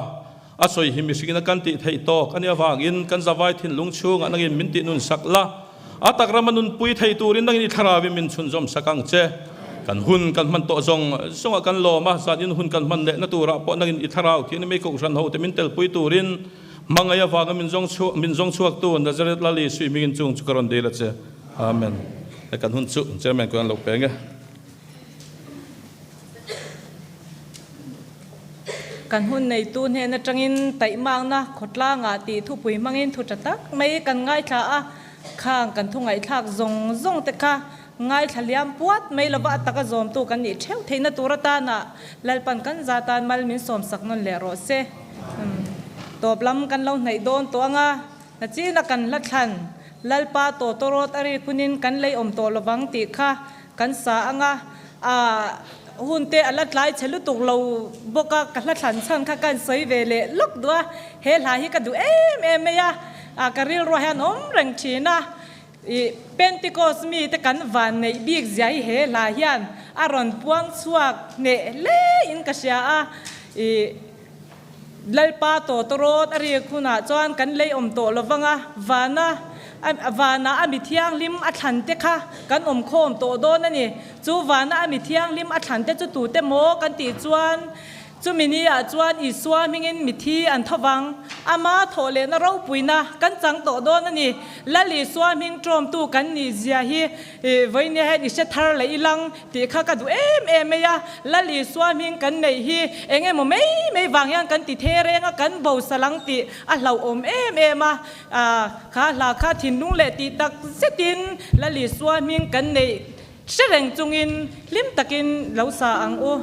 A sawi hi mihringin a kan tih theih tawk a nih avangin kan zavai thinlung chhungah nangin min tih nun sak la, a tak rama nunpui thei turin nangin i thlarauin min chhunzawm sak ang che. Kan hun kan hman tawh zawng zawngah kan lawm a, zanin hun kan hman lehna turah pawh nangin i thlarau thian i mei kohhran hote min telpui turin hmangaih avanga min zawng chhuak min zawng chhuaktu Nazareth Lali Sui hmingin chung chu ka rawn dil a che. Amen. He kan hun chu Chairman kut an lo peng e. Kan hun neitu hnen atangin taihmakna khawtlangah tih thupui hmangin thu tha tak mai kan ngaithla a, khang kan thu ngaihthlak zawng zawng te kha ngaithla liam puat mai lova a taka zawmtu kan nih theuh theihna tur atana Lalpan kan za tan mal min sawmsak nawn leh rawh se. Tawp lam kan lo hnaih dawn tawh anga nachina kan hla thlan Lalpa tawtawrawt a rik hunin kan lei awm tawh lovang tih kha kan sa anga a hun te a la tlai chhe lutuk lo bawk a, ka hla thlan chhan kha ka insawi ve leh lawk duh a, he hla hi ka duh em em mai a, a ka rilruah hian awm reng thin a, ih Pentecost mi te kan van neih bik zia hi he hla hian a rawn puang chhuak hneh hle in ka hria a, ih Lalpa tawtawrawt a rik hunah chuan kan lei awm tawh lo vang a, vana vanah a mi thianghlim a thlan te kha kan awm khawm tawh dawn a ni. Chu vana a mi thianghlim a thlan te chu tute maw kan tih chuan chumi ni ah chuan Isua hmingin mithi an tho vang. Ama thawh lehna ropuina kan chang tawh dawn a ni. Lal Isua hming tawmtu kan nih zia hi Vawinia hian i hre thar leh i lang tih kha ka duh em em mai a, Lal Isua hming kan neih hi eng emaw mai mai vang hian kan ti the reng a, kan bo salang tih a hlauhawm em em a, kha hla kha thinlung leh tih tak zetin Lal Isua hming kan neih hre reng chungin hlim takin lo sa ang u.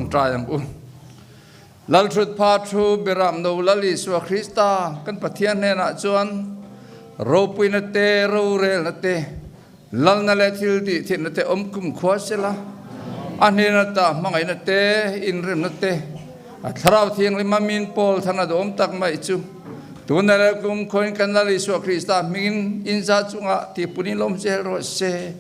Ṭawngṭai ang u. Lalṭhutpha thu Beram No Lal Isua Krista kan Pathian hnenah chuan ropuina te, rorelna te, lalna leh thil tih theihna te awm kum khua sela, a hnena ta hmangaihna te, inremna te, a Thlarau Thianghlima min pawl than a dawm tak mai chu tuna leh kum khuain kan Lal Isua Krista hmingin inza chungah tihpun in lawm zel rawh se.